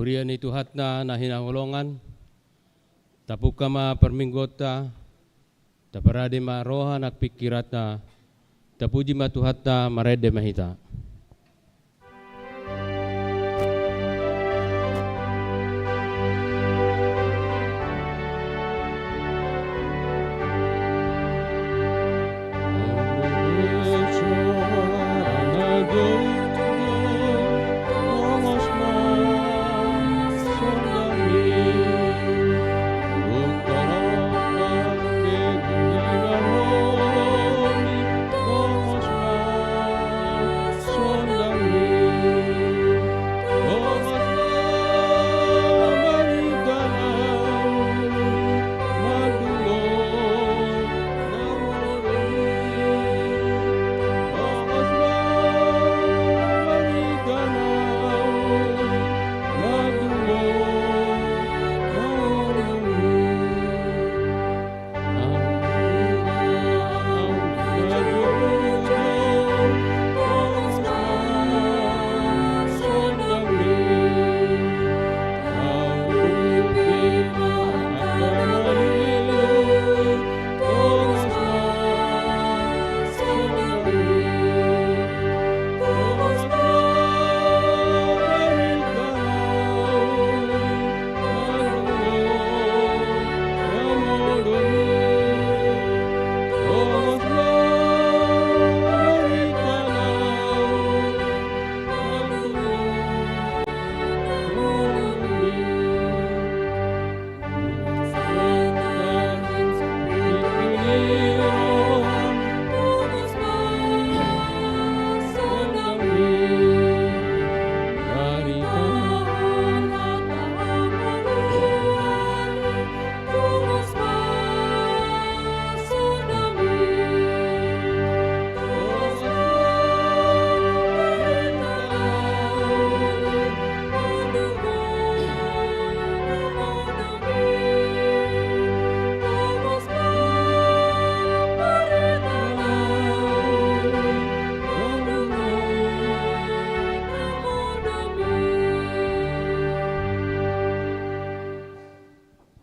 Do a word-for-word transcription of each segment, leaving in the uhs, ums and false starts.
Huria ni Tuhanta na hinaholongan, tapungka ma parmingguonta, taparade ma roha nang pingkiranta, tapuji ma Tuhanta, marende ma hita.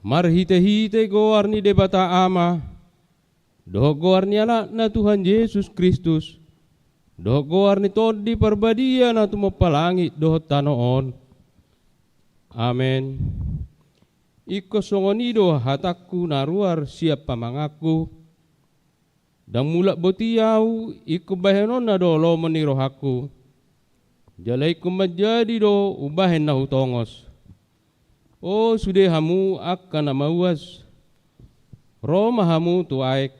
Marhitehite goar ni Debata Ama, dohot goar ni Anakna Tuhan Jesus Kristus, dohot goar ni Tondi Parbadia na tumompa langit dohot tano on. Amen. Ingkon songon i do hatangku na ruar sian pamanganku. Ndang mulak boti ahu, ingkon bahenonna do lomo ni rohangku. Jala ingkon manjadi do umbahen na hutongos. O sude hamu angka na mauas, ro ma hamu tu aek.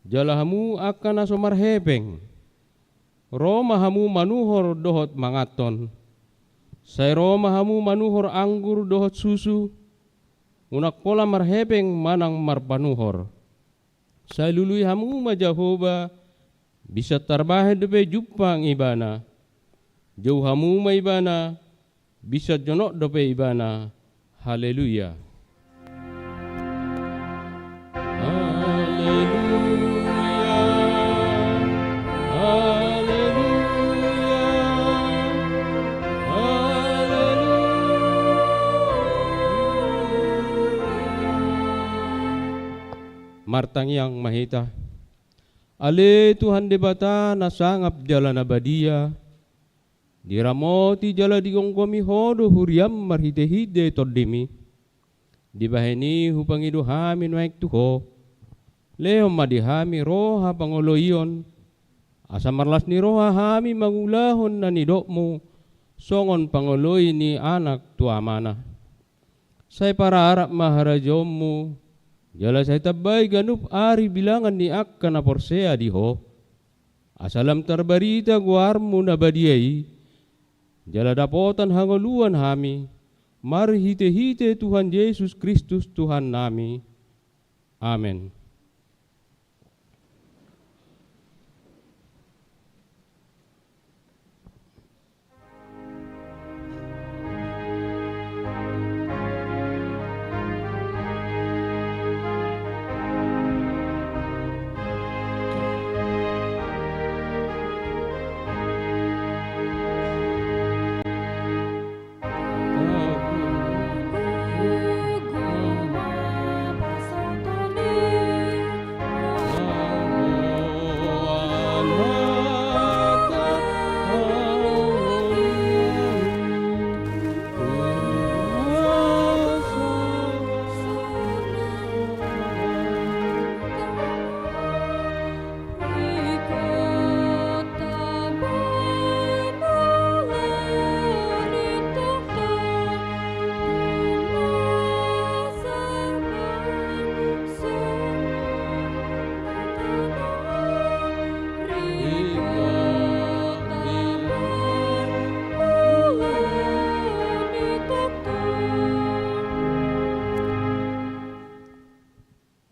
Jala hamu angka na so marhepeng, ro ma hamu manuhor dohot manganhon. Sai ro ma hamu manuhor anggur dohot susu, unang pola marhepeng manang marpanuhor. Sai lului hamu ma Jahowa, binsat tarbahen dope jumpang Ibana. Jou hamu ma Ibana, binsat jonok dope Ibana. Haleluya. Haleluya. Haleluya. Haleluya. Martangiang ma hita. Ale Tuhan Debata na sangap jala na badia, diramoti jala digomgomi Ho do huriaM marhitehite TondiMi. Dibahen i hupangido hami nuaeng tu Ho. Lehon ma di hami roha pangoloion, asa marlas ni roha hami mangulahon na nidokMu, songon pangoloi ni anak tu amana. Sai pararak ma harajaonMu, jala sai tambai ganup ari bilangan ni angka na porsea di Ho. Asa lam tarbarita goarMu na badia i, jala dapotan hangoluan hami, marhitehite Tuhan Jesus Kristus Tuhannami. Amen.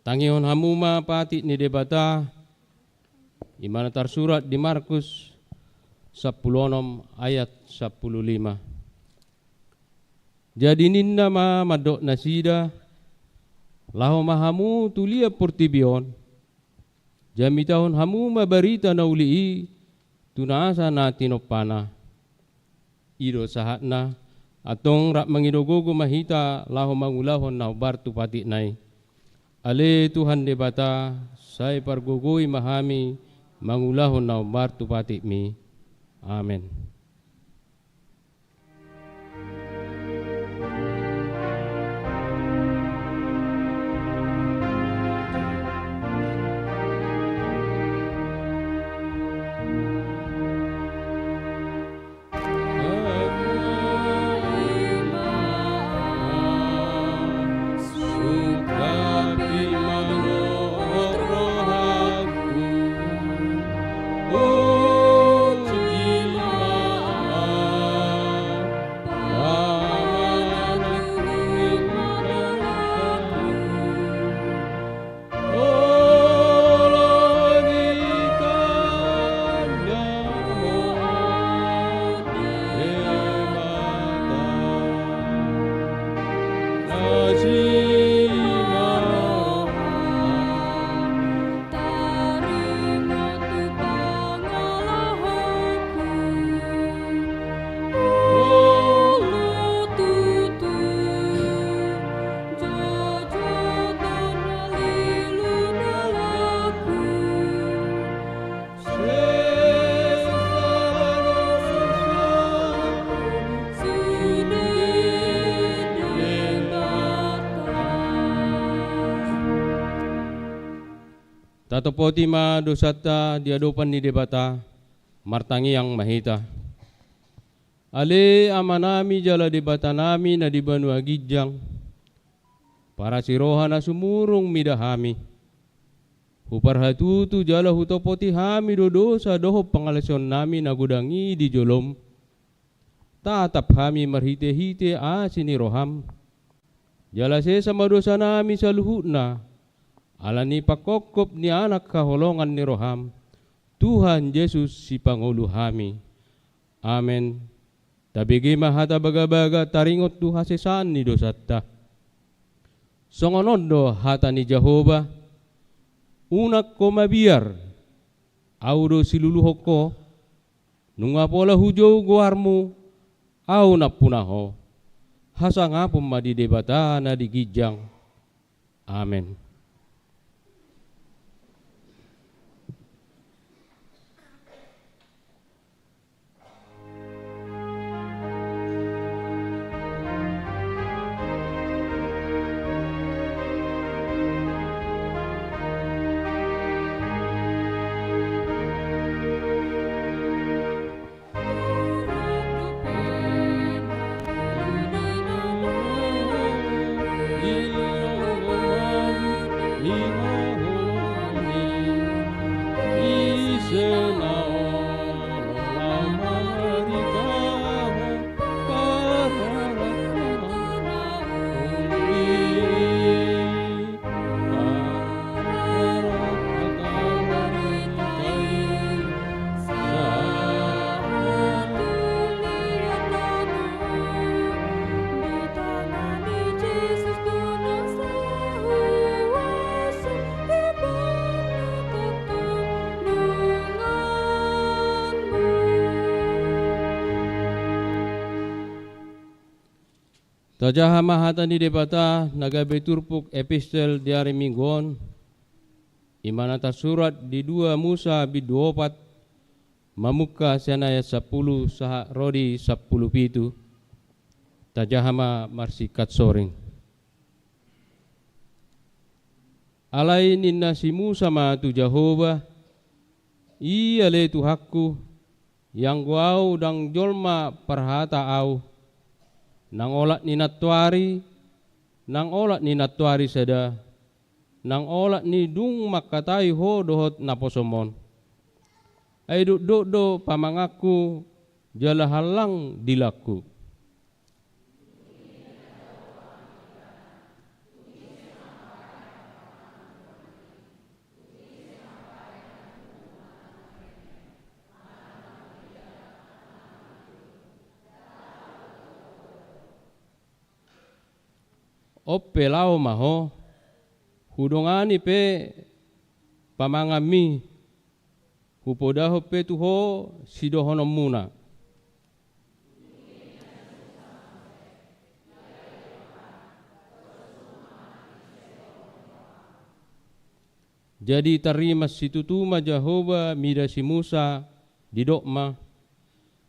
Tangihon hamu ma patik ni Debata, i ma na tarsurat di Markus sampulu onom ayat sampulu lima. Jadi ninna ma mandok nasida: Laho ma hamu tu liat portibi on, jamitahon hamu ma barita na uli i tu nasa na tinompana. I do sahatna, antong rap mangido gogo ma hita laho mangulahon na hombar tu patikna i. Ale Tuhan Debata, sai pargogoi ma hami mangulahon na hombar tu patikmi. Amen. Tatopoti ma dosanta di adopan ni Debata, martangiang ma hita. Ale Amanami jala Debatanami na di banua ginjang, parasi roha na sumurung mida hami. Huparhatutu jala hutopoti hami do dosa dohot pangalaosionnami na godang i di jolom. Tatap hami marhitehite asi ni roham. Jala sesa ma dosanami saluhutna, ala ni pangkophop ni Anak haholongan ni roham, Tuhan Jesus Sipangolu hami. Amen. Tabege ma hata bagabaga taringot tu hasesaan ni dosanta. Songon on do hata ni Jahowa: Unang ho mabiar, Ahu do siluluhon ho. Nunga pola hujou goarmu, Ahu nampuna ho. Hasangapon ma di Debata na di ginjang. Amen. Tajaha ma hata ni Debata na gabe turpuk epistel di ari Minggu on, i ma na tarsurat di dua Musa bindu opat, mamungka sian ayat sampulu sahat ro di sampulu pitu. Tajaha ma marsingkat soring. Alai ninna si Musa ma tu Jahowa: Ia ale Tuhanku, ianggo ahu ndang jolma parhata ahu, nang olat ni nantoari, nang olat ni nantoari sada, nang olat ni dung mangkatai ho dohot naposom on. Ai dokdok do pamanganku jala hallang dilangku. On pe laho ma ho, hudongani pe pamanganmi, hupodahon pe tu ho sidohononmuna. Jadi tarrimas situtu ma Jahowa mida si Musa, didok ma: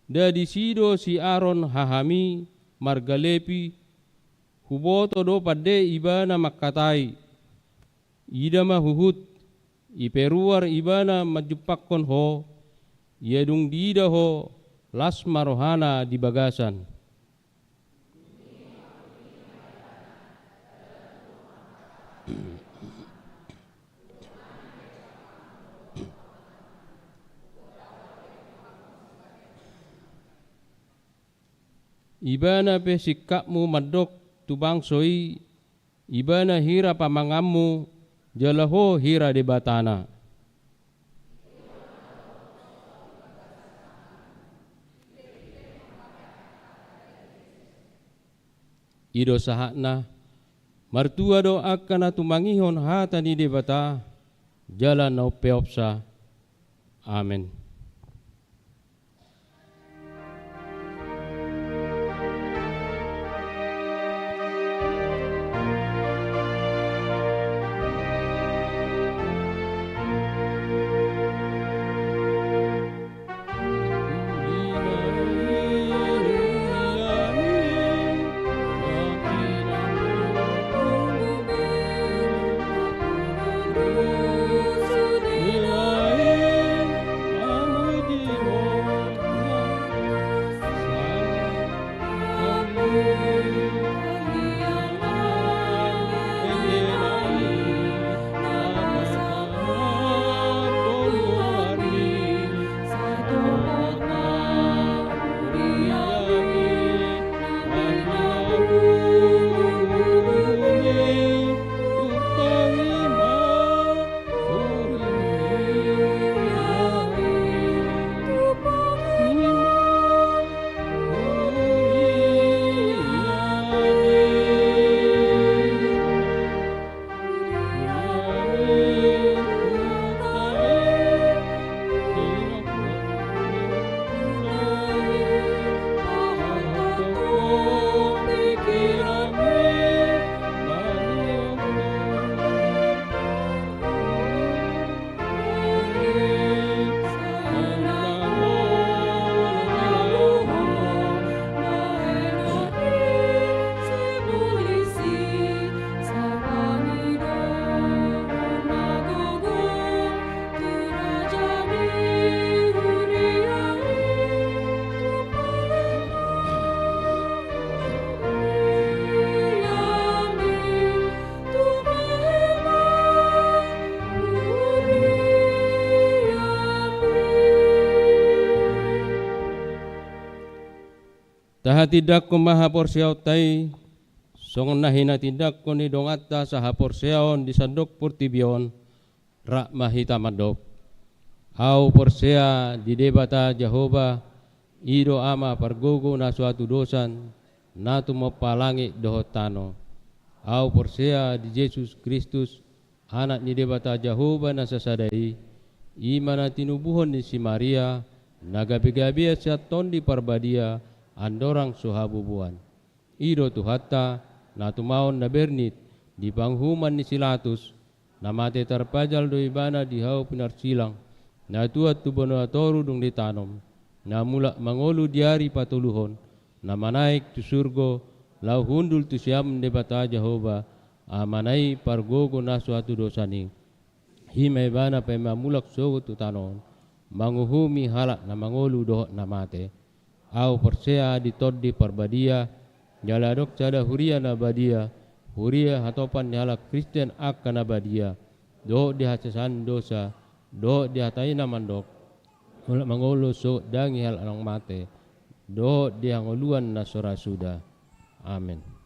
Nda disi do si Aron hahami marga Lepi? Huboto do pande ibana mangkatai: Ida ma huhut, iperuar ibana manjumpangkon ho, ia dung diida ho, las ma rohana di bagasan. Ibana pe singkapmu mandok tu bangso i, ibana hira pamanganmu, jala ho hira Debatana. I do sahatna, martua do angka na tumangihon hata ni Debata, jala na umpeopsa. Amen. Tahatindangkon ma haporseaonta i, songon na hinatindangkon ni donganta sahaporseaon di sandok portibi on, rap ma hita mandok. Ahu porsea di Debata Jahowa, i do Ama pargogo na so hatudosan, na tumompa langit dohot tano. Ahu porsea di Jesus Kristus, Anak ni Debata Jahowa na sasada i, i ma na tinubuhon ni si Maria, na gabegabean sian Tondi Parbadia, andorang so habubuan. I do Tuhanta, na tumaon na bernit di panguhuman ni si Latus, na mate tarpajal do ibana di hau pinarsilang, na tuat tu banua toru dung ditanom, na mulak mangolu di ari patoluhon, na manaek tu surgo, laho hundul tu siamun Debata Jahowa, Amana i pargogo na so hatudosan i. I ma ibana paima mulak sogot tu tano on, manguhumi halak na mangolu dohot na mate. Ahu porsea di Tondi Parbadia, jala adong sada huria na badia, huria hatopan ni halak Kristen angka na badia, dohot di hasesaan dosa, dohot di hata i na mandok, mulak mangolu sogot daging halak naung mate, dohot di hangoluan na so ra suda. Amen.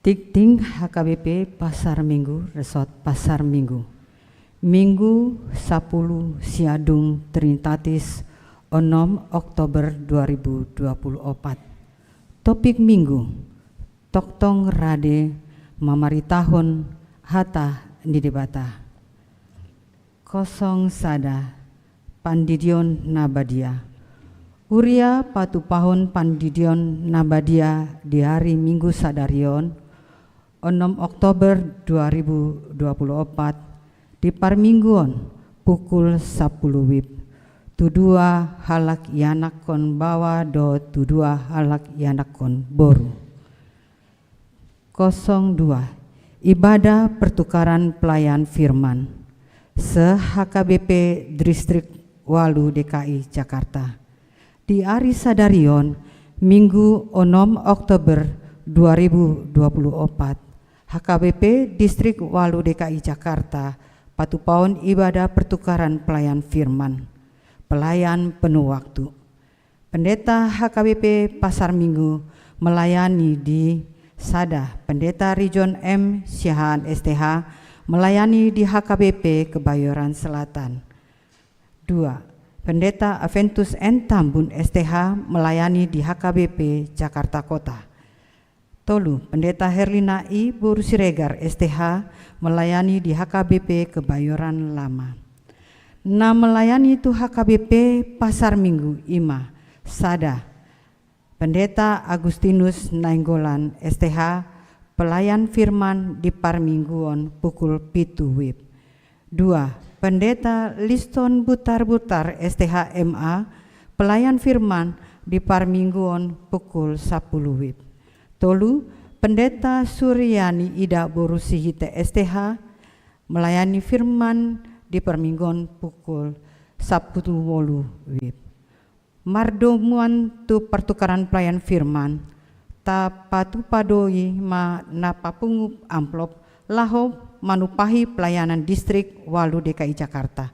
Tingting H K B P Pasar Minggu, Resort Pasar Minggu. Minggu sampulu siadung Trinitatis, onom Oktober dua ribu dua puluh opat. Topik Minggu: Tongtong rade mamaritahon hata ni Debata. Kosong sada. Pandidion na badia. Huria patupahon pandidion na badia di ari Minggu sadari on, onom Oktober dua ribu dua puluh opat, di parmingguon pukul sampulu wib, tu dua halak ianakhon baoa dohot tu dua halak ianakhon boru. Kosong dua. Ibadah pertukaran pelayan firman se-H K B P Distrik ualu D K I Jakarta. Di ari sadari on, Minggu onom Oktober dua ribu dua puluh opat, H K B P Distrik ualu D K I Jakarta patupahon ibadah pertukaran pelayan firman, pelayan penuh waktu. Pendeta H K B P Pasar Minggu melayani di sada, Pendeta Rijon M Siahaan S T H melayani di H K B P Kebayoran Selatan. Dua, Pendeta Aventus N Tambun S T H melayani di H K B P Jakarta Kota. Tolu, Pendeta Herlina I boru Siregar S T H melayani di H K B P Kebayoran Lama. Na melayani tu H K B P Pasar Minggu i ma: sada, Pendeta Agustinus Nainggolan S T H, pelayan firman di parmingguon pukul pitu wib. Dua, Pendeta Liston Butar-Butar S T H M A, pelayan firman di parmingguon pukul sampulu wib. Tolu, Pendeta Suryani Ida boru Sihite S T H, melayani firman di parmingguon pukul sampulu wolu wib. Mardomuan tu pertukaran pelayan firman, tapatupa do i ma na papungu amplop laho manumpahi pelayanan Distrik ualu D K I Jakarta.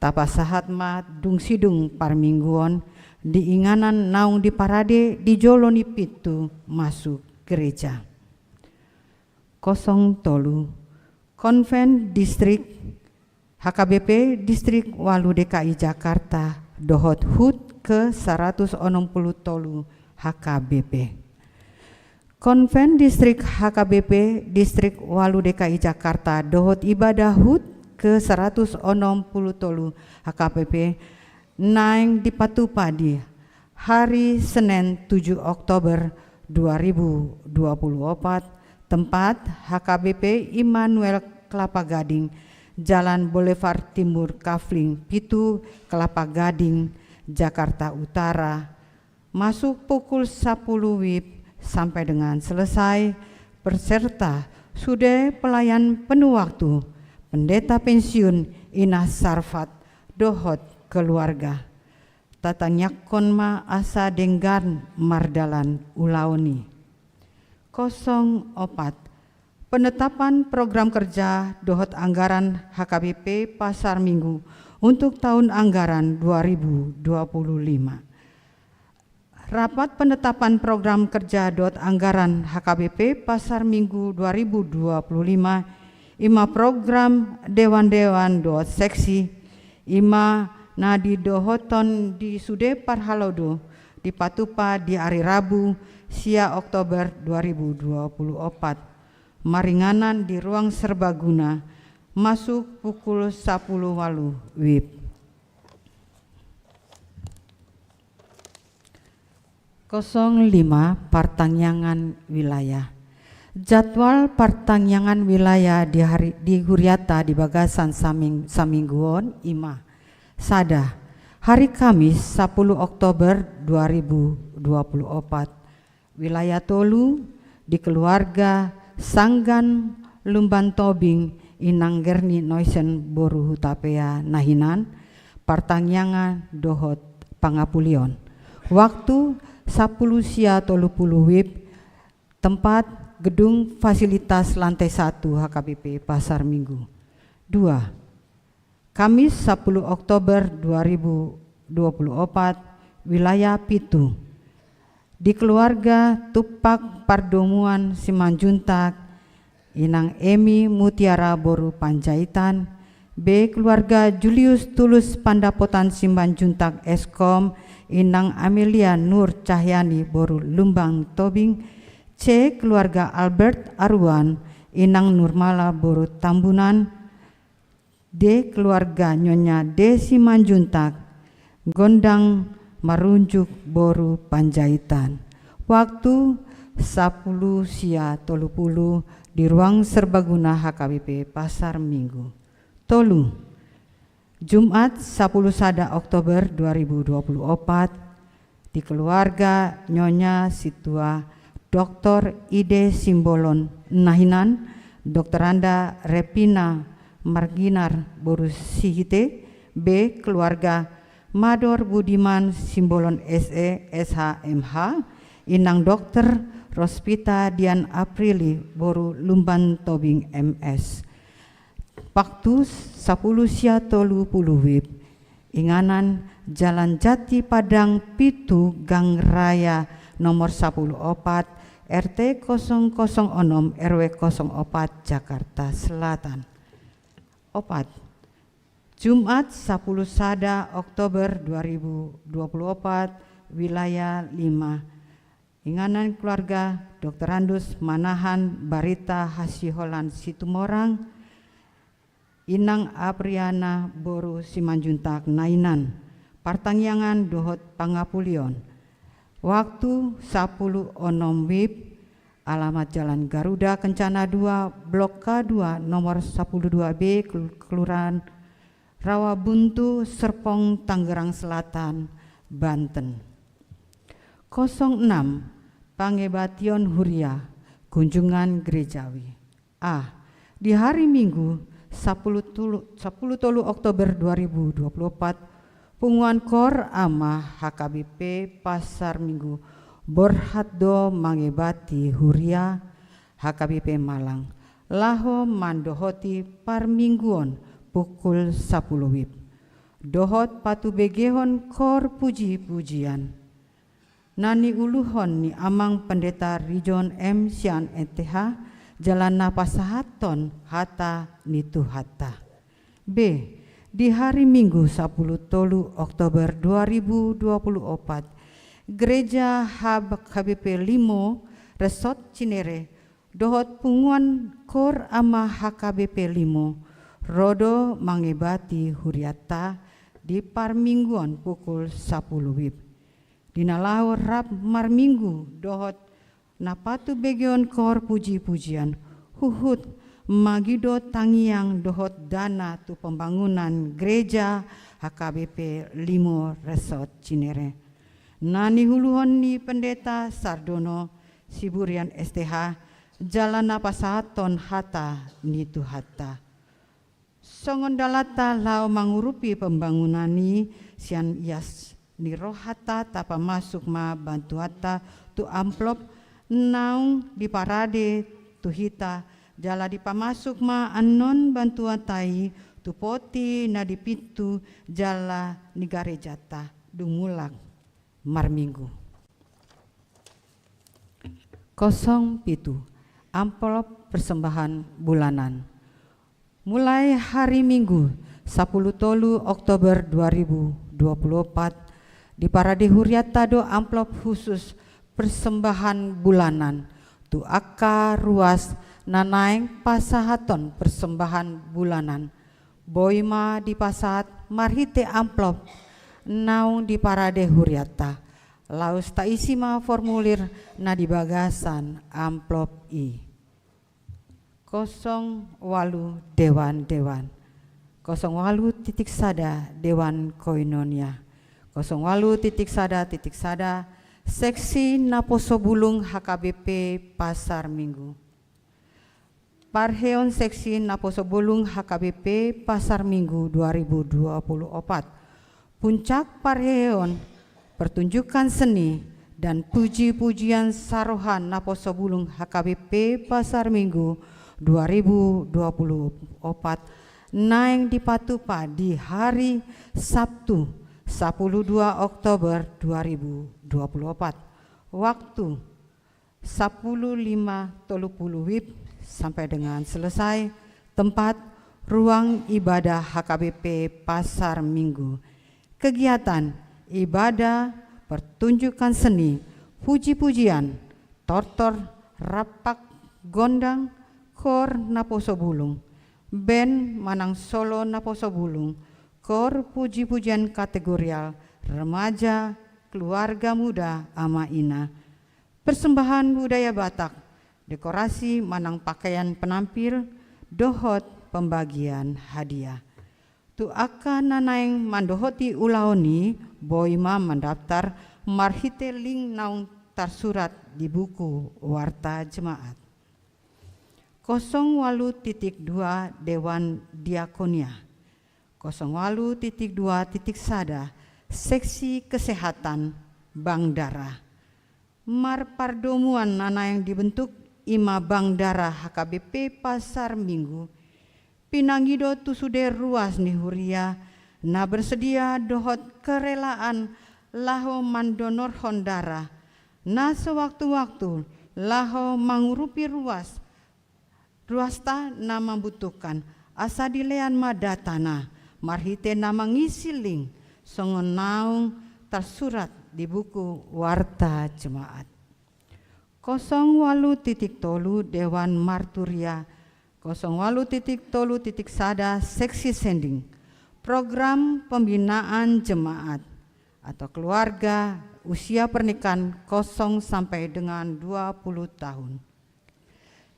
Tapasahat ma dung sidung parmingguon di inganan naung diparade di jolo ni pintu masuk gereja. Kosong tolu. Konven Distrik H K B P Distrik ualu D K I Jakarta dohot HUT ke saratus onom pulu tolu H K B P. Konven Distrik H K B P Distrik ualu D K I Jakarta dohot ibadah HUT ke saratus onom pulu tolu H K B P naeng dipatupa di hari Senen tujuh Oktober dua ribu dua puluh opat, tempat H K B P Immanuel Kelapa Gading, Jalan Boulevard Timur Kafling pitu, Kelapa Gading, Jakarta Utara, masuk pukul sampulu wib sampai dengan selesai, berserta sude pelayan penuh waktu, pendeta pensiun Ina Sarfat dohot keluarga. Tatangiangkon ma asa denggan mardalan ulaon i. Kosong opat. Penetapan program kerja dohot anggaran H K B P Pasar Minggu untuk tahun anggaran dua ribu dua puluh lima. Rapat penetapan program kerja dohot anggaran H K B P Pasar Minggu dua ribu dua puluh lima, i ma program dewan-dewan dohot seksi, i ma na didohothon di sude parhalado, dipatupa di ari Rabu, sia Oktober dua ribu dua puluh opat, maringanan di Ruang Serbaguna, masuk pukul sampulu ualu wib. Kosong lima. Partangiangan wilayah. Jadwal partangiangan wilayah di hari, di huriata di bagasan saming-, saminggu on i ma: sada, hari Kamis sampulu Oktober dua ribu dua puluh opat, wilayah tolu, di keluarga Sanggan Lumban Tobing, Inang Gerni Noisen boru Hutapea na hinan, partangiangan dohot pangapulion. Waktu sampulu sia tolu pulu wib, tempat gedung fasilitas lantai satu H K B P Pasar Minggu. Dua, Kamis sampulu Oktober dua ribu dua puluh opat, wilayah pitu, Di keluarga Tumpak Pardomuan Simanjuntak, Inang Emi Mutiara boru Panjaitan, B keluarga Julius Tulus Pandapotan Simanjuntak S Kom, Inang Amelia Nur Cahyani boru Lumbang Tobing, C keluarga Albert Aruan, Inang Nurmala boru Tambunan, D keluarga Nyonya D Simanjuntak, Gondang Marunjuk boru Panjaitan. Waktu sapulu sia tolu pulu di ruang serbaguna H K B P Pasar Minggu. Tolu. Jumat sapulu sada Oktober dua ribu dua pulu opat, di keluarga Nyonya Situa Doktor Ide Simbolon Nahinan, Doktoranda Repina Marginar boru Sihite, B keluarga Mador Budiman Simbolon S E, S H, M H, Inang Dokter Rospita Dian Aprili boru Lumban Tobing M S. Waktu sapulu sia tolu pulu WIB, inganan Jalan Jati Padang pitu, Gang Raya nomor sapulu opat, R T kosong kosong onom, R W kosong opat, Jakarta Selatan. Opat. Jumat sapulu sada Oktober dua ribu dua pulu opat, wilayah lima. Inganan keluarga Doktorandus Manahan Barita Hasiholan Situmorang, Inang Apriana boru Simanjuntak Nahinan, partangiangan dohot pangapulion. Waktu sapulu onom WIB, alamat Jalan Garuda Kencana dua, Blok K dua, nomor sapulu dua B, Kel-, Kelurahan Rawabuntu, Serpong, Tangerang Selatan, Banten. Kosong enam, pangebation huria, kunjungan gerejawi. A. Di hari Minggu, sapulu tolu, sapulu tolu Oktober dua ribu dua pulu opat, punguan Kor Ama H K B P Pasar Minggu borhat do mangebati huria H K B P Malang, laho mandohoti parmingguon pukul sapulu WIB. Dohot patubegehon kor puji-pujian. Na niuluhon ni Amang Pendeta Rijon M Sian S T H, jala na pasahathon hata ni Tuhanta. B. Di hari Minggu sapulu tolu Oktober dua ribu dua pulu opat, Gereja H K B P Limo Resort Cinere dohot punguan Kor Ama H K B P Limo ro do mangebati hurianta di parmingguon pukul sapulu WIB. Di na laho rap marminggu dohot na patubegehon kor puji-pujian, huhut mangido tangiang dohot dana tu pembangunan gereja H K B P Limo Resort Cinere. Na niuluhon ni Pendeta Sardono Siburian S T H, jala na pasahathon hata ni Tuhanta. Songon dalanta laho mangurupi pembangunan i, sian ias ni rohanta tapamasuk ma bantuanta tu amplop naung diparade tu hita, jala dipamasuk ma annon bantuanta i tu poti na di pintu jala ni garejanta dung mulak marminggu. Kosong pitu, amplop persembahan bulanan. Mulai hari Minggu, sapulu tolu Oktober dua ribu dua puluh empat, diparade hurianta do amplop khusus persembahan bulanan tu angka ruas na naeng pasahathon persembahan bulanan. Boi ma dipasahat marhite amplop naung diparade hurianta. Laos taisi ma formulir na di bagasan amplop i. Kosong walu dewan-dewan. Kosong walu titik sada dewan koinonia. Kosong walu titik sada titik sada seksi naposo bulung H K B P Pasar Minggu. Parheon seksi naposo bulung H K B P Pasar Minggu dua ribu dua puluh empat. Puncak parheon pertunjukan seni dan puji-pujian saroha naposo bulung H K B P Pasar Minggu dua ribu dua puluh empat naeng dipatupa di hari Sabtu, sapuluh dua Oktober dua ribu dua puluh empat. Waktu, sepuluh lima tolu puluh WIB sampai dengan selesai. Tempat, ruang ibadah H K B P Pasar Minggu. Kegiatan, ibadah, pertunjukan seni, puji-pujian, tortor, rampak, gondang, kor naposo bulung, band manang solo naposo bulung, kor puji-pujian kategorial, remaja, keluarga muda, ama ina. Persembahan budaya Batak, dekorasi manang pakaian penampil, dohot pembagian hadiah. Tu angka na naeng mandohoti ulaon i, boi ma mandaftar marhite link naung tarsurat di buku warta jemaat. Kosong walu titik dua Dewan Diakonia. Kosong walu titik dua titik sada Seksi Kesehatan Bank Darah. Marpardomuan na naeng dibentuk i ma Bank Darah H K B P Pasar Minggu, pinangido tu sude ruas ni huria na bersedia dohot kerelaan laho mandonorhon darah na sewaktu-waktu laho mangurupi ruas, ruasta na mambutuhkan, asa dilean ma datana marhite na mangisi link songon naung tarsurat di buku warta jemaat. Kosong walu titik tolu Dewan Marturia, kosong walu titik tolu titik sada Seksi Sending. Program pembinaan jemaat atau keluarga usia pernikahan kosong sampai dengan dua puluh tahun.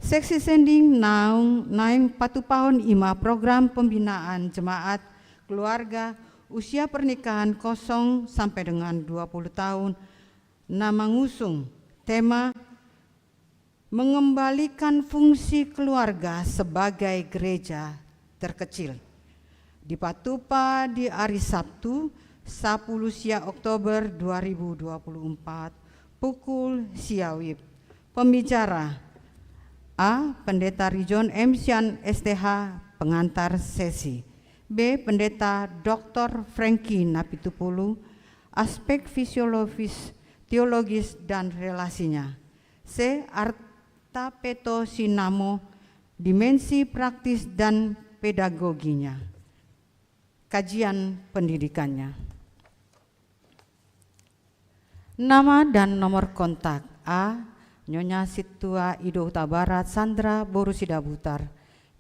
Seksi Sending naung naeng patupahon i ma program pembinaan jemaat keluarga usia pernikahan kosong sampai dengan dua puluh tahun na mangusung tema mengembalikan fungsi keluarga sebagai gereja terkecil. Dipatupa di ari Sabtu, sapuluh sia Oktober dua ribu dua puluh empat, pukul sia WIB. Pembicara, A, Pendeta Rijon M Sian S T H, pengantar sesi. B, Pendeta Doktor Frankie Napitupulu, aspek fisiologis, teologis, dan relasinya. C, Artapeto Sinamo, dimensi praktis dan pedagoginya. Kajian pendidikannya. Nama dan nomor kontak. A, Nyonya Sintua Ido Hutabarat Sandra boru Sidabutar.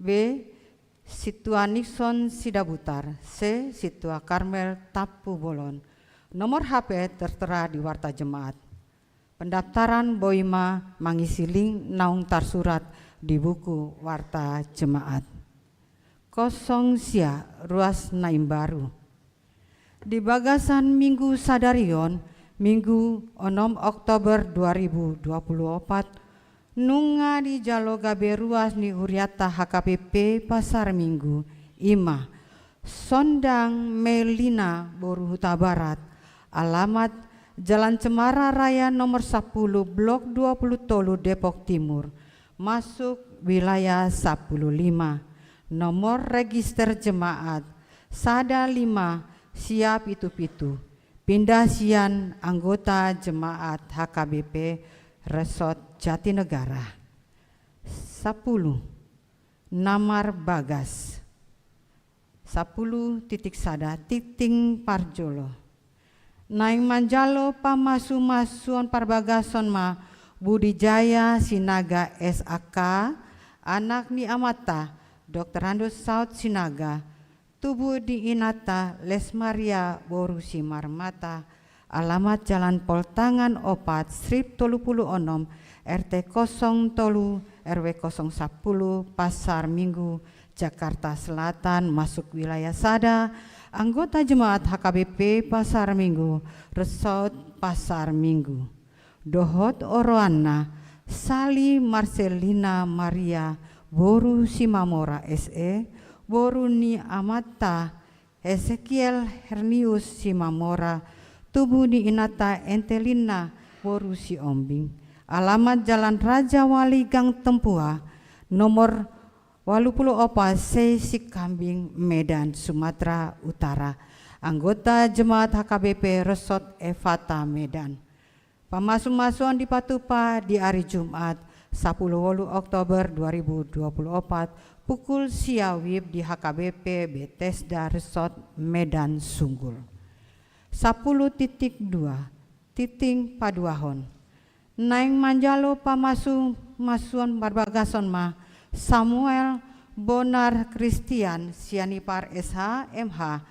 B, Sintua Nixon Sidabutar. C, Sintua Karmel Tampubolon. Nomor H P tertera di warta jemaat. Pendaftaran boi ma mangisi link naung tarsurat di buku warta jemaat. Kosong sia, ruas na imbaru. Di bagasan minggu sadari on, Minggu onom Oktober dua ribu dua puluh opat, nunga dijalo gabe ruas ni hurianta H K B P Pasar Minggu, i ma Sondang Melina boru Hutabarat, alamat Jalan Cemara Raya nomor sapuluh, Blok dua puluh tolu, Depok Timur, masuk wilayah sapuluh lima. Nomor register jemaat sada lima sia pitu pitu. Pinda sian anggota jemaat H K B P Resort Jatinegara. Sapuluh. Namar bagas. Sapuluh titik sada, titik parjolo. Naeng manjalo pamasumasuon parbagason ma Budi Jaya Sinaga S A K, anak ni amanta Doktor Andus Saud Sinaga, tubu ni inanta Les Maria boru Simarmata, alamat Jalan Poltangan opat, Strip tolu puluh onom, R T kosong tolu, R W kosong sapuluh, Pasar Minggu, Jakarta Selatan, masuk wilayah sada, anggota jemaat H K B P Pasar Minggu, Resort Pasar Minggu. Dohot oroanna, Sali Marcelina Maria boru Simamora S E, boru ni amanta Ezekiel Hernius Simamora, tubu ni inanta Entelina boru Siombing. Alamat Jalan Raja Wali Gang Tempua, nomor walu puluh opat C, Sikambing, Medan, Sumatera Utara. Anggota jemaat H K B P Resort Efata Medan. Pamasumasuon dipatupa di ari Jumat, sapuluh wolu Oktober dua ribu dua puluh opat, pukul sia WIB di H K B P Bethesda Resort Medan Sunggul. Sapuluh titik dua, titik paduahon. Naeng manjalo pamasumasuon marbagason ma Samuel Bonar Christian Sianipar S H, M H,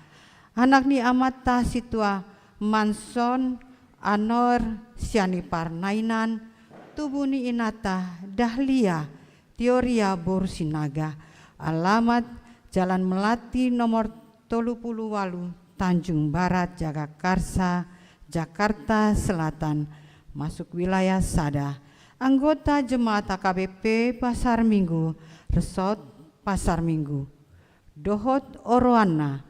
anak ni amanta Situa Manson Anor Sianipar Nainan, tubu ni inanta Dahlia Teoria boru Sinaga, alamat Jalan Melati nomor tolu puluh walu, Tanjung Barat, Jagakarsa, Jakarta Selatan, masuk wilayah sada. Anggota jemaat H K B P Pasar Minggu, Resort Pasar Minggu. Dohot oroanna,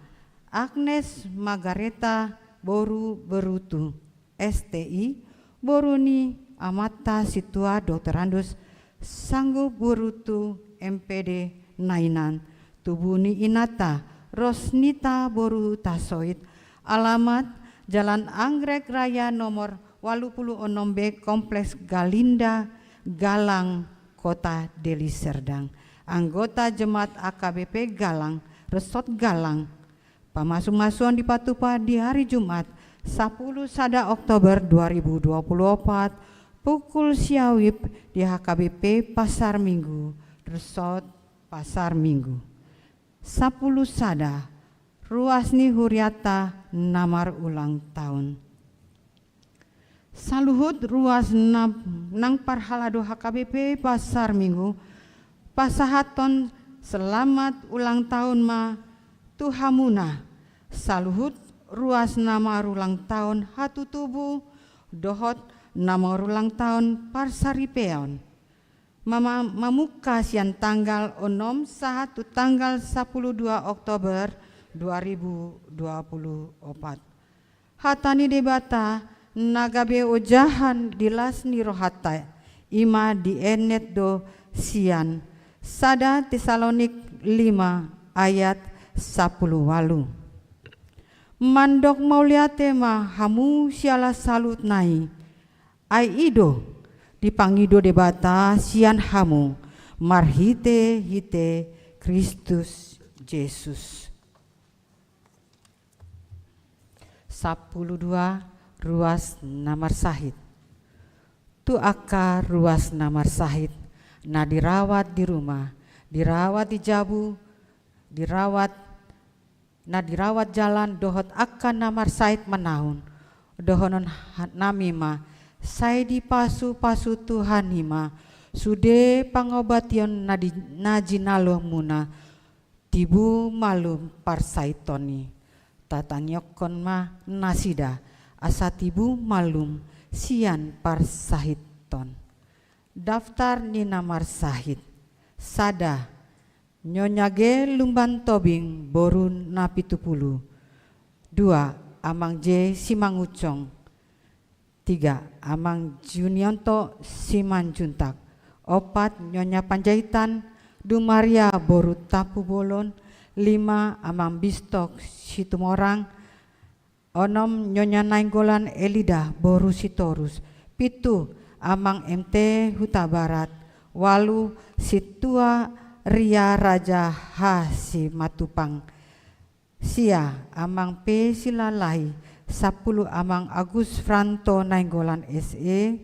Agnes Margareta boru Berutu, S T I, boru ni amanta Situa Doktorandus Sanggup Berutu, M P D Nainan, tubu ni inanta Rosnita boru Hutasoit, alamat Jalan Anggrek Raya nomor walu puluh onom B, Kompleks Galinda, Galang, Kota Deli Serdang. Anggota jemaat H K B P Galang, Resort Galang. Pamasumasuon dipatupa di ari Jumat, sapuluh sada Oktober dua ribu dua puluh opat, pukul sia WIB di H K B P Pasar Minggu, Resort Pasar Minggu. Sapuluh sada, ruas ni hurianta na marulang taon. Saluhut ruas na, nang parhalado H K B P Pasar Minggu, pasahathon selamat ulang tahun ma tu hamuna. Saluhut ruas na marulang taon hatutubu dohot na marulang taon parsaripeon. Mama-, mamungka sian tanggal onom sahat tu tanggal sapuluh dua Oktober dua ribu dua puluh opat. Hata ni Debata na gabe ojahan di las ni rohanta, i ma dienet do sian sada Tesalonik lima ayat sapuluh walu. Mandok mauliate ma hamu siala saluhutna i, ai i do dipangido Debata sian hamu marhitehite Kristus Jesus. Sapuluh dua, ruas na marsahit. Tu angka ruas na marsahit, na dirawat di rumah, dirawat di jabu, dirawat, na dirawat jalan dohot angka na marsahit manaon, dohonon ha-, nami ma, sai dipasupasu Tuhan i ma sude pangobation na di-, na jinalomuna, tibu malum parsahiton i. Tatangihon ma nasida asa tibu malum sian parsahiton. Daftar ni na marsahit. Sada, Nyonya G Lumban Tobing boru Napitupulu. Dua, Amang J Simangunsong. Tiga, Amang Junionto Simanjuntak. Opat, Nyonya Panjaitan Dumaria boru Tampubolon. Lima, Amang Bistok Situmorang. Onom, Nyonya Nainggolan Elida boru Sitorus. Pitu, Amang M T Hutabarat. Walu, Situa Ria Raja H Simatupang. Sia, Amang P Silalahi. Sapulu, Amang Agus Franto Nainggolan S E.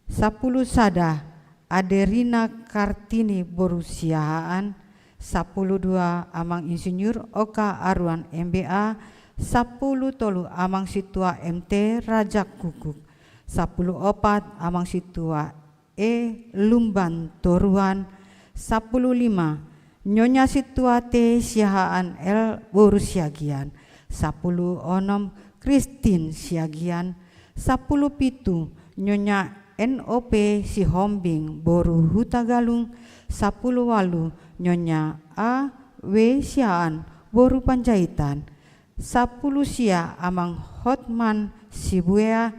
Sapulu sada, Aderina Kartini boru Siahaan. Sapulu dua, Amang Insinyur Oka Aruan M B A. Sapulu tolu, Amang Situa M T Raja Kukuk. Sapulu opat, Amang Situa E Lumban Toruan. Sapulu lima, Nyonya Situa T Siahaan L boru Siagian. Sapulu onom, Kristin Siagian. Sapulu pitu, Nyonya N O P Sihombing boru Hutagalung. Sapulu walu, Nyonya A W Siahaan boru Panjaitan. Sapulu sia, Amang Hotman Sibuea.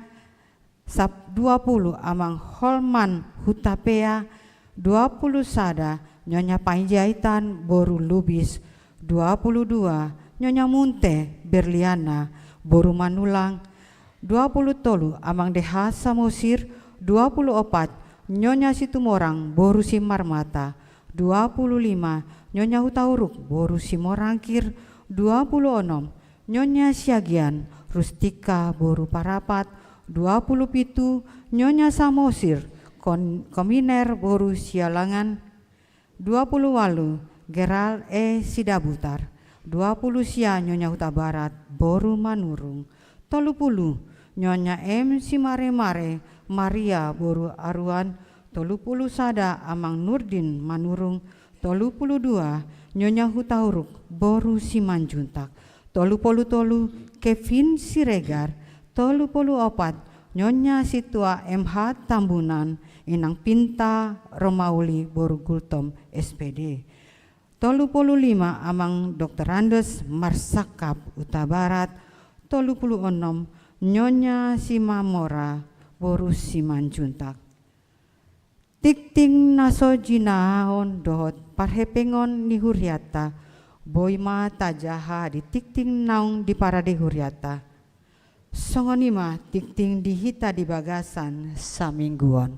Sap-, dua pulu, Amang Holman Hutapea. Dua pulu sada, Nyonya Panjaitan boru Lubis. Dua pulu dua, Nyonya Munte Berliana boru Manulang. Dua pulu tolu, Amang D H Samosir. Dua pulu opat, Nyonya Situmorang boru Simarmata. Dua pulu lima, Nyonya Hutauruk boru Simorangkir. Dua pulu onom, Nyonya Siagian Rustika boru Parapat. Dua pulu pitu, Nyonya Samosir Kon-, Kominer boru Sialangan. Dua pulu ualu, Gerald E Sidabutar. Dua pulu sia, Nyonya Hutabarat boru Manurung. Tolu pulu, Nyonya M Simaremare Maria boru Aruan. Tolu pulu sada, Amang Nurdin Manurung. Tolu pulu dua, Nyonya Hutauruk boru Simanjuntak. Tolu pulu tolu, Kevin Siregar. Tolu pulu opat, Nyonya Situa M H Tambunan, Inang Pinta Romauli boru Gultom S P D. Tolu pulu lima, Amang Doktor Andes Marsakap Hutabarat. Tolu pulu onom, Nyonya Simamora boru Simanjuntak. Tingting na so jinaon dohot parhepengon ni hurianta boi ma tajaha di tingting naung diparade hurianta. Songon i ma tingting di hita di bagasan saminggu on.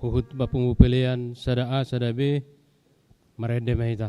huhut ba pungu pelean sada A sada B, marende ma hita.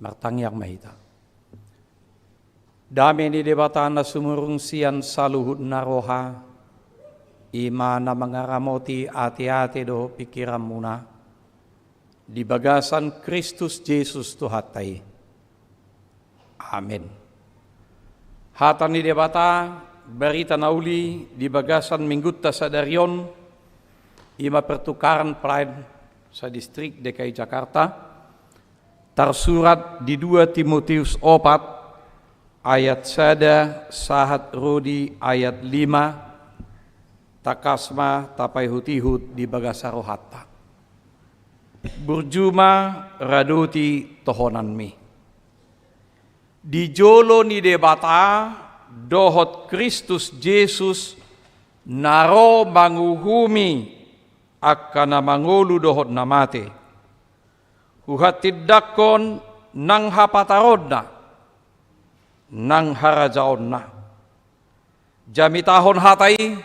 Martangiang ma hita. Dame ni Debata na sumurung sian saluhut na roha, i ma na mangaramoti ateate dohot pingkiranmuna di bagasan Kristus Jesus Tuhanta i. Amen. Hata ni Debata Barita na uli di bagasan minggunta sadari on, i ma pertukaran pelayan sadistrik D K I Jakarta, tarsurat di dua Timoteus opat ayat sada sahat ro di ayat lima. Tangkas ma tapaihut-ihut di bagasan rohanta. Burju ma radoti tohonanmi. Di jolo ni Debata dohot Kristus Jesus na ro manguhumi angka na mangolu dohot na mate, huhatindangkon nang hapataronna nang harajaonna. Jamitahon hata i,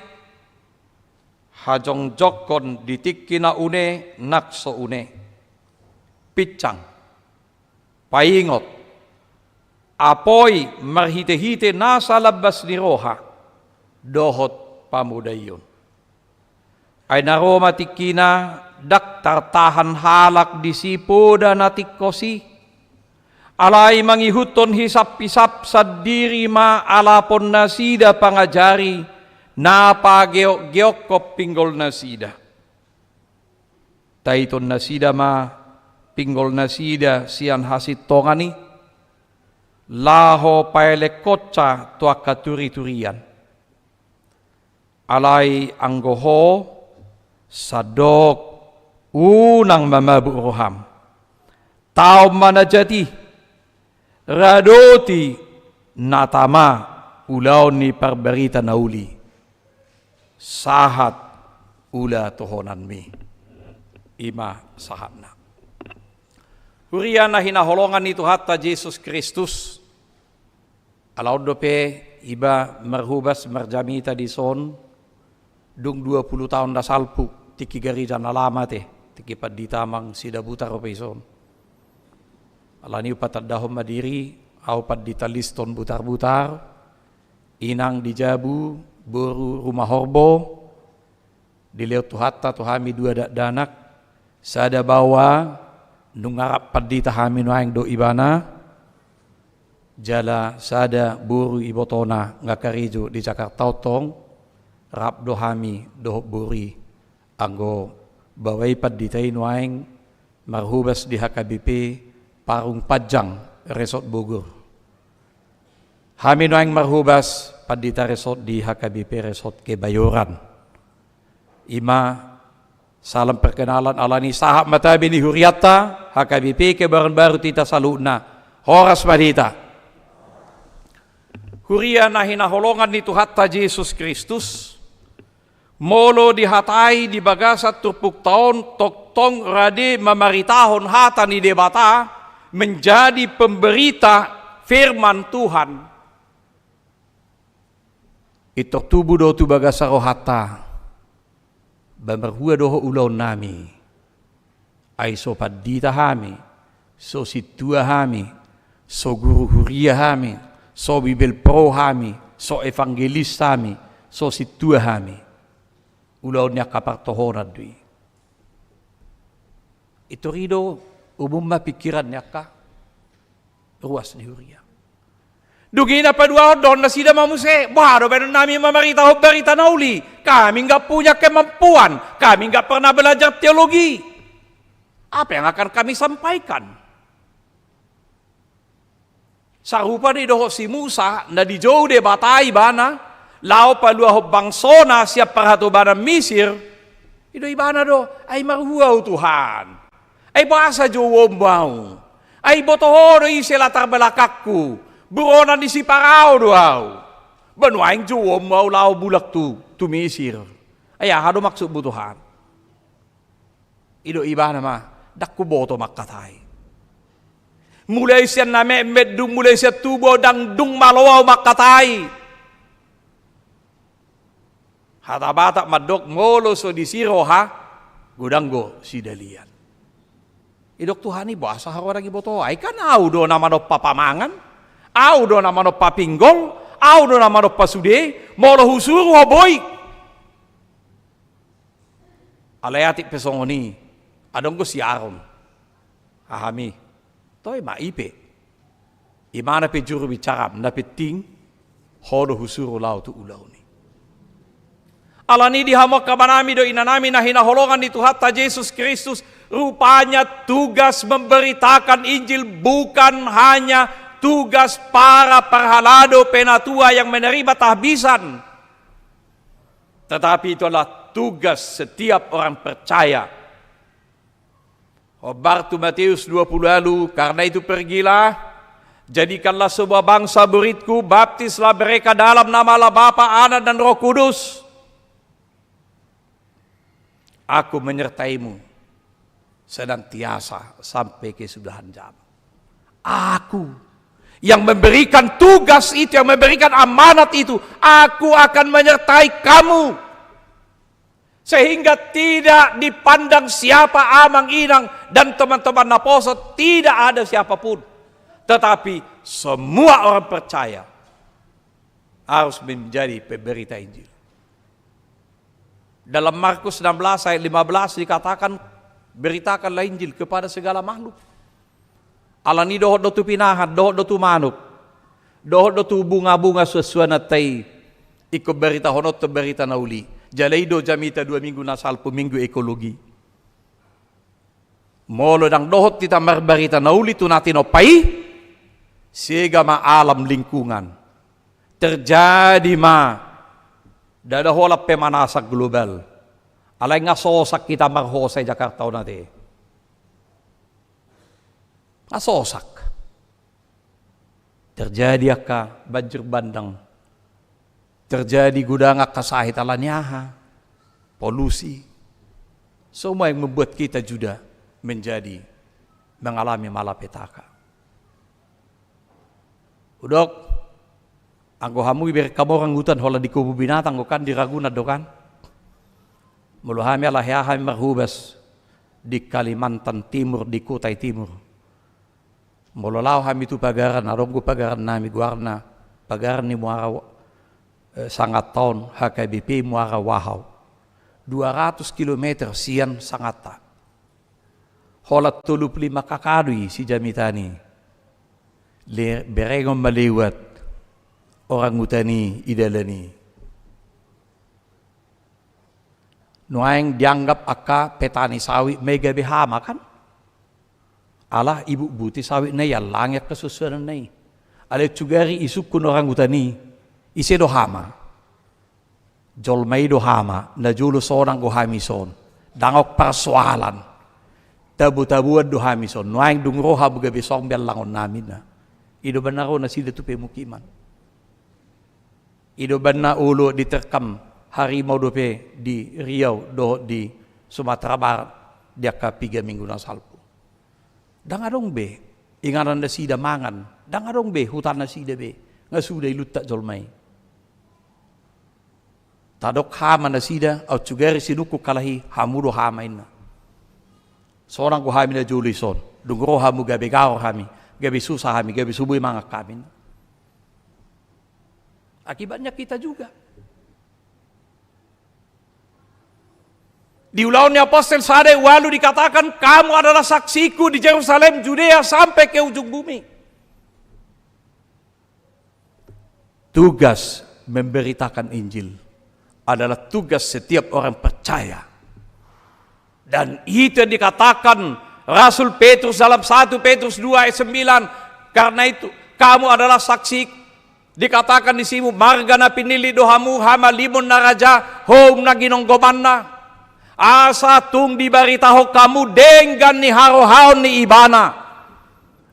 hajongjongkon di tingki na une nang so une. Pinsang, paingot, apoi marhite-hite nasa lambas ni roha dohot pamodaion. Ai na ro ma tingkina, ndang tartahan halak disi poda na tingkos i. Alai mangihuthon hisap-hisap sandiri ma alapon nasida pangajari na pageok-geokkon pinggol nasida. Taiton nasida ma pinggol nasida sian hasintongan i, laho paelekkonsa tu angka turi-turian. Alai anggo ho, sandok unang mamabuk roham. Taon ma na jat i, radoti na tama ulaon ni parbarita na uli, sahat ula tohonanmi. I ma sahatna. Huria na hinaholongan ni Tuhanta Jesus Kristus, ala on dope iba marhobas marjamita dison, dung dua pulu taon na salpu, tingki gareja na lama te, tingki pandita amang Sidabutar dope ison. Alani i hupatandahon ma diri, ahu Pandita Liston Butarbutar, inang di jabu, boru Rumahorbo, dilehon Tuhanta tu hami dua dakdanak, sada baoa, nunga rap pandita hami nuaeng dohot ibana, jala sada boru ibotona nga karejo di Jakarta on tong, rap do hami dohot boru i, anggo baoa i pandita i nuaeng marhobas di H K B P Parung Panjang, Resort Bogor. Hami nuaeng marhobas pandita resort di H K B P Resort Kebayoran. I ma salam perkenalan, alani sahat ma tabe ni hurianta H K B P Kebayoran Baru tu hita saluhutna. Horas ma di hita. Huria na hinaholongan ni Tuhanta Jesus Kristus, molo dihatai di bagasan turpukta on tongtong rade mamaritahon hata ni Debata, menjadi pemberita firman Tuhan. Pintor tubu do tu bagasan rohanta, ba marhua dohot ulaonnami. Ai so pandita hami, so sintua hami, so guru huria hami, so Bibel pro hami, so evangelis hami, so sintua hami. Ulaon ni angka partohonan do i. Pintor i do umum ma pingkiran ni angka ruas ni huria. Dung i na paduahon dohon nasida ma muse, boha do baenonnami mamaritahon barita na uli? Kami nggak punya kemampuan, kami nggak pernah belajar teologi. Apa yang akan kami sampaikan? Sarupa do i dohot si Musa, na dijou Debata ibana laho paluahon bangsona sian parhatobanan Misir. I do ibana do, ai marhua ahu Tuhan? Ai boasa jouonmu ahu? Ai boto ho do ise latar belakangku, buronan ni si Parao do ahu. Ba nuaeng jouonmu ahu laho mulak tu, tu Misir. Ai aha do maksudmu Tuhan? I do ibana ma, ndang huboto mangkatai. Mulai sian na metmet dung mulai sian tubu ahu ndang dung malo ahu mangkatai. Hata Batak mandok molo so disi roha, godang do sidalian. Idok Tuhan i boasa ho ndang iboto ahu? Ai kan ahu do na manompa pamangan, ahu do na manompa pinggol, ahu do na manompa sude, molo husuru ho boi. Alai atik pe songon i, adong do si Aron. Hahami. Toe ma i pe. Imana pe juru bicara, na penting Ho do husuru laho tu ulaon i. Alani i di hamu angka amanami dohot inanami na hinaholongan ni Tuhanta Jesus Kristus, rupanya tugas memberitakan Injil bukan hanya tugas para parhalado penatua yang menerima tahbisan, tetapi itu adalah tugas setiap orang percaya. Hombar tu Matius dua pulu ualu, karena itu pergilah, jadikanlah semua bangsa muridku, baptislah mereka dalam nama Allah Bapa, Anak, dan Roh Kudus. Aku menyertaimu senantiasa sampai kesudahan zaman. Aku yang memberikan tugas itu, yang memberikan amanat itu, aku akan menyertai kamu. Sehingga tidak dipandang siapa amang inang dan teman-teman naposo, tidak ada siapapun. Tetapi semua orang percaya harus menjadi pemberita Injil. Dalam Markus enam belas ayat lima belas dikatakan, "Beritakanlah Injil kepada segala makhluk." Alani i dohot do tu pinahan, dohot do tu manuk, dohot do tu bungabunga suansuananta i, ingkon baritahononta barita na uli. Jala i do jamita dua minggu na salpu, minggu ekologi. Molo ndang dohot hita marbarita na uli tu na tinompa i, sega ma alam lingkungan. Terjadi ma ndada holan pemanasan global. Alai nga sosak hita marhosa i Jakarta on ate. Nga sosak. Terjadi angka banjir bandang. Terjadi godang angka sahit alani aha? Polusi. Semua yang membuat kita juga menjadi mengalami malapetaka. Hudok, anggo hamu ibereng hamu orang hutan holan di kebun binatang do kan, di Ragunan do kan. Molo hami ala hea hami marhobas di Kalimantan Timur, di Kutai Timur. Molo laho hami tu pagaran, adong do pagaran nami goarna, pagaran ni Muara, eh, Sanganta on, H K B P Muara Wahau. Dua ratus kilometer sian Sanganta. Holan tolu pulu lima kakadu i si jamitana i. Le-, berengon ma lewat orang hutan i di dalan i. Nuaeng dianggap angka petani sawit ma i gabe hama kan? Ala ibutbuti sawit na i, allangi angka suansuananna i. Alai sugari isungkun orang hutan i, ise do hama? Jolma i do hama, na jolo sonang do hami son. Ndang adong parsoalan. Tabotaboan do hami son. Nuaeng dung ro hamu gabe song be allangon nami na. I do umbahen na ro nasida tu pemukiman. I do umbahen na olo diterkam harimau dope di Riau dohot di Sumatera Barat di angka piga minggu na salpu. Ndang adong be inganan nasida mangan, ndang adong be hutan nasida be, nga suda iluntak jolma i. Tadok hama nasida, aut sugari sinungkun halak i, hamu do hama inna. Sonang do hami na jolo i son, dung ro hamu gabe gaor hami, gabe susah hami, gabe so boi mangan hami inna. Akibatnya kita juga. Di Ulaon ni Apostel sada ualu dikatakan, "Kamu adalah saksiku di Jerusalem, Judea, sampai ke ujung bumi." Tugas memberitakan Injil adalah tugas setiap orang percaya. Dan itu yang dikatakan Rasul Petrus dalam satu Petrus dua ayat sembilan, "Karena itu, kamu adalah saksi." Dikatakan disi, "Marga na pinillit do hamu, hamalimon na raja, houm na ginonggomanna, asa tung dibaritahon hamu denggan ni harohaon ni Ibana,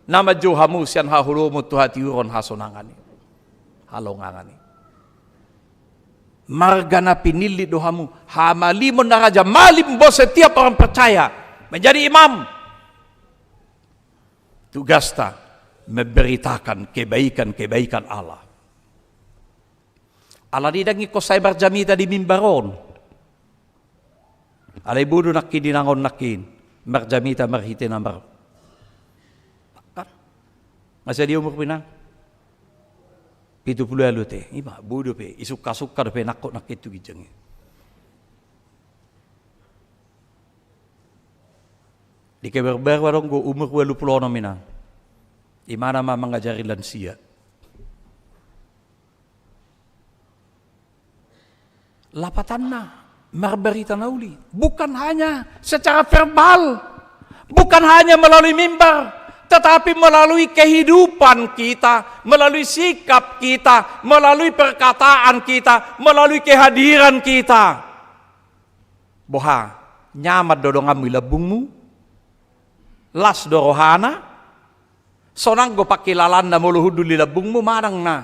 na manjou hamu sian haholomon tu hatiuron hasonangan i, halongangan i." Marga na pinillit do hamu, hamalimon na raja, malim buat setiap orang percaya, menjadi imam. Tugasta memberitakan kebaikan-kebaikan Allah. Alani i ndang ingkon sai marjamita di mimbar on. Alai bodo nangkin inang on nangkin marjamita marhite na mar-, kan? Nga sadia umurmu inang? Pitu pulu ualu ate. Ima, bodo pe, isungka-sungka dope nangkok nangkin tu ginjang i. Di Keberbaru adong do umur ualu pulu onom inang. Imana ma mangajari lansia. Lapatanna, marbarita na uli. Bukan hanya secara verbal, bukan hanya melalui mimbar, tetapi melalui kehidupan kita, melalui sikap kita, melalui perkataan kita, melalui kehadiran kita. Boha, nyaman do donganmu i lambungmu? Las do rohana? Sonang do pangkilalaanna molo hundul i lambungmu manang na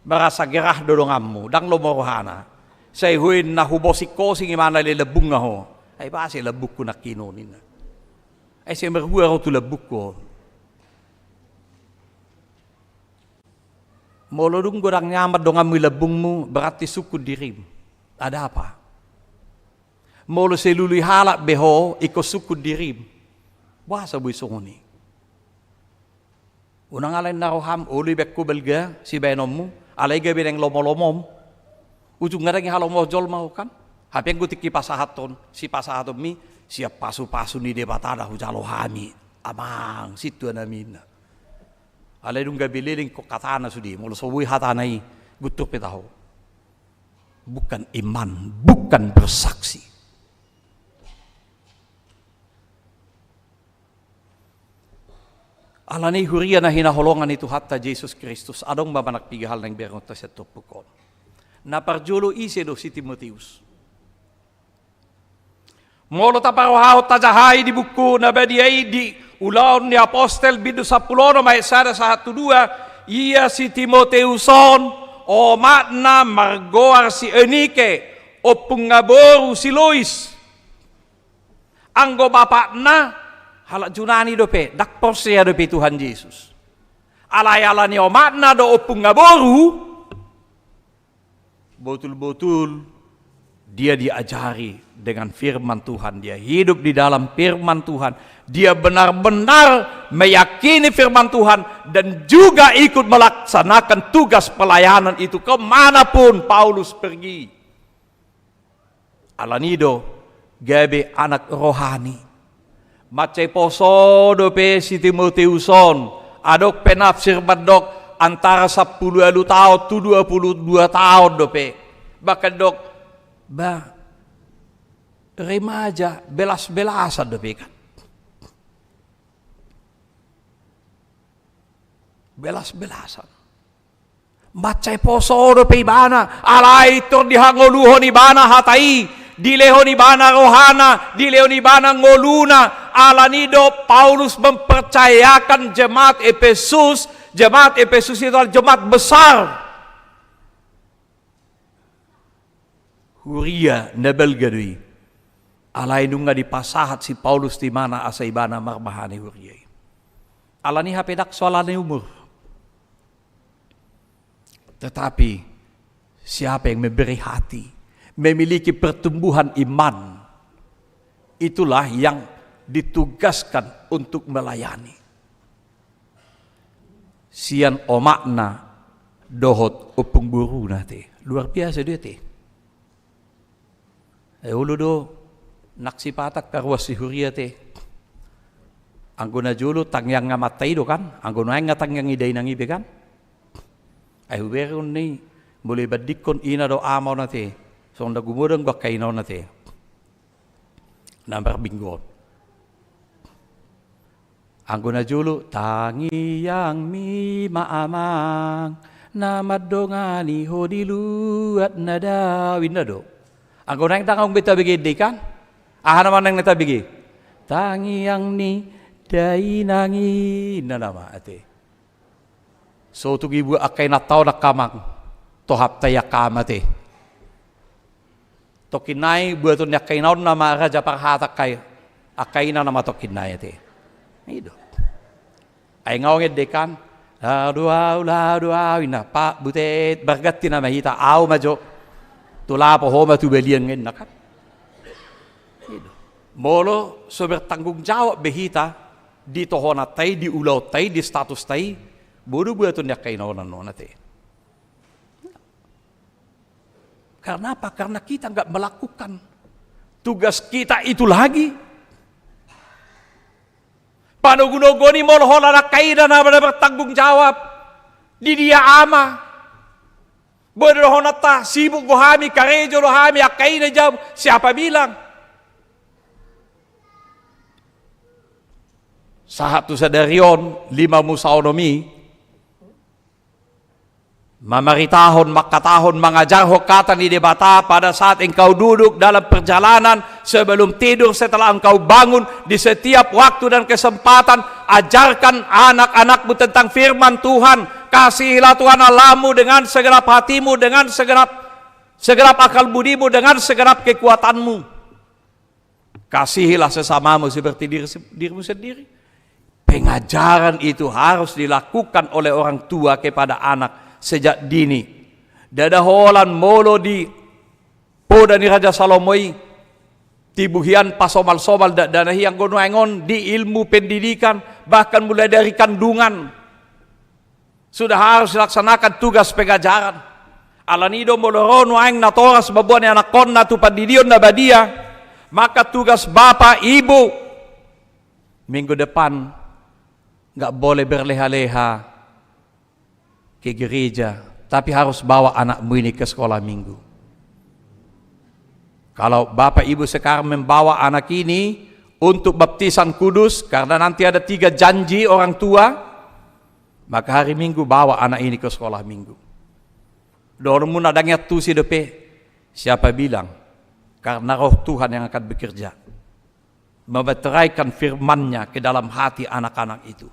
merasa gerah do donganmu, ndang lomo rohana. Sai huin na hubosingkosing imana di lambungna ho. Ai boasa lambungku nangkin on ninna. Ai sai marhua ro tu lambungku on. Molo dung godang nyaman donganmu i lambungmu, berarti sungkun dirim. Ada apa? Molo sai lului halak be ho, ingkon sungkun dirim. Boasa boi songon i? Unang alai na roham, olo dibaen ho balga sibaenonmu, alai gabe naeng lomolomom. Ujungna ndang i halomohon jolma ho kan. Hape anggo tingki pasahathon, sipasahatonmi, sian pasupasu ni Debata da hujalo hami, amang sintua nami ninna. Alai dung gabe leleng ingkon hatana sude, molo so boi hatana i, guntur pe taho. Bukan iman, bukan bersaksi. Alani i huria na hinaholongan ni Tuhanta Jesus Kristus, adong ma manang piga hal naeng berengenta sian turpuk on. Na parjolo, ise do si Timoteus? Molo taparohahon, tajaha i di buku na badia i, di Ulaon ni Apostel bindu sampulu onom ayat sada sahat tu dua, ia si Timoteus on omakna margoar si Eunike, ompungna boru si Lois. Anggo bapakna halak Junani dope, ndang porsea dope Tuhan Jesus. Alai alani omakna do, ompungna boru, botul-botul dia diajari dengan firman Tuhan, dia hidup di dalam firman Tuhan, dia benar-benar meyakini firman Tuhan dan juga ikut melaksanakan tugas pelayanan itu ke mana pun Paulus pergi. Alani do gabe anak rohani. Mansai poso dope si Timoteus on, adong penafsir mandok antara sampulu ualu taon tu dua pulu dua taon dope. Bahkan dok, ba, remaja, belas-belasan dope kan. Belas-belasan. Mansai poso dope ibana, alai tor dihangoluhon ibana hata i, dilehon ibana rohana, dilehon ibana ngoluna. Alani do Paulus mempercayakan jemaat Efesus, jemaat Efesus itu adalah jemaat besar. Huria na balga do i. Alai nunga dipasahat si Paulus tu ibana asa ibana marbahani huria i. Alani hape ndang so alani umur. Tetapi siapa yang memberi hati, memiliki pertumbuhan iman, itulah yang ditugaskan untuk melayani. Sian omakna dohot ompung boruna te. Luar biasa do i te. Ai olo do nang sipata angka ruas ni huria te. Anggo na jolo tangiang amanta i do kan, anggo nuaeng nga tangiang ni dainang i be kan. Ai hubereng on i, molo ibandingkon ina dohot ama on ate, songon na gumodang do angka ina on ate. Na marbinggot. Anggo na jolo, tangiangmi ma amang, na mandongani ho di luat na dao, inna do. Anggo naeng tangiang be tabege ende i kan? Aha nama naeng na tabege? Tangiang ni dainang i, inna nama ate. So tung ibuat angka inanta on angka amang, tohapta i angka ama ate. Tongkin nai buaton ni angka ina on nama raja parhata angka i, angka ina nama tongkin nai ate. I do. Ai nga ong ende kan, lao do au, lao do au, inna, pa, butet, berganti nama hita, au ma jo. Tu lapo ho ma tu balian, inna kan. I do. Molo so bertanggung jawab be hita, di tohonanta i, di ulaonta i, di statusta i, boi do buaton ni angka ina on annon ate. Karena apa? Karena kita nggak melakukan tugas kita itu lagi. Panogunoguon i molo holan angka ina na bertanggung jawab, di dia ama. Boi do dohononta, sibuk do hami, karejo do hami, angka i na jabu, siapa bilang? Sahat tu sadari on, lima musa onom i, mamaritahon, mangkatahon, mangajarhon hata ni Debata pada saat engkau duduk dalam perjalanan, sebelum tidur, setelah engkau bangun, di setiap waktu dan kesempatan, ajarkan anak-anakmu tentang firman Tuhan. Kasihilah Tuhan Allahmu dengan segenap hatimu, dengan segenap, segenap akal budimu, dengan segenap kekuatanmu. Kasihilah sesamamu seperti diri, dirimu sendiri. Pengajaran itu harus dilakukan oleh orang tua kepada anak sejak dini. Ndada holan molo di poda ni Raja Salomo i, tibu hian pasomalsomal dakdanak i, anggo nuaeng on di ilmu pendidikan, bahkan mulai dari kandungan. Sudah harus dilaksanakan tugas pengajaran. Alani i do molo ro nuaeng natoras mamboan anakkonna tu pandidion na badia, maka tugas bapa ibu minggu depan nggak boleh berleha-leha ke gereja, tapi harus bawa anakmu ini ke sekolah minggu. Kalau bapak ibu sekarang membawa anak ini untuk baptisan kudus, karena nanti ada tiga janji orang tua, maka hari Minggu bawa anak ini ke sekolah minggu. Dohononmuna ndang iantusi dope, siapa bilang? Karena Roh Tuhan yang akan bekerja, memeteraikan firman-Nya ke dalam hati anak-anak itu.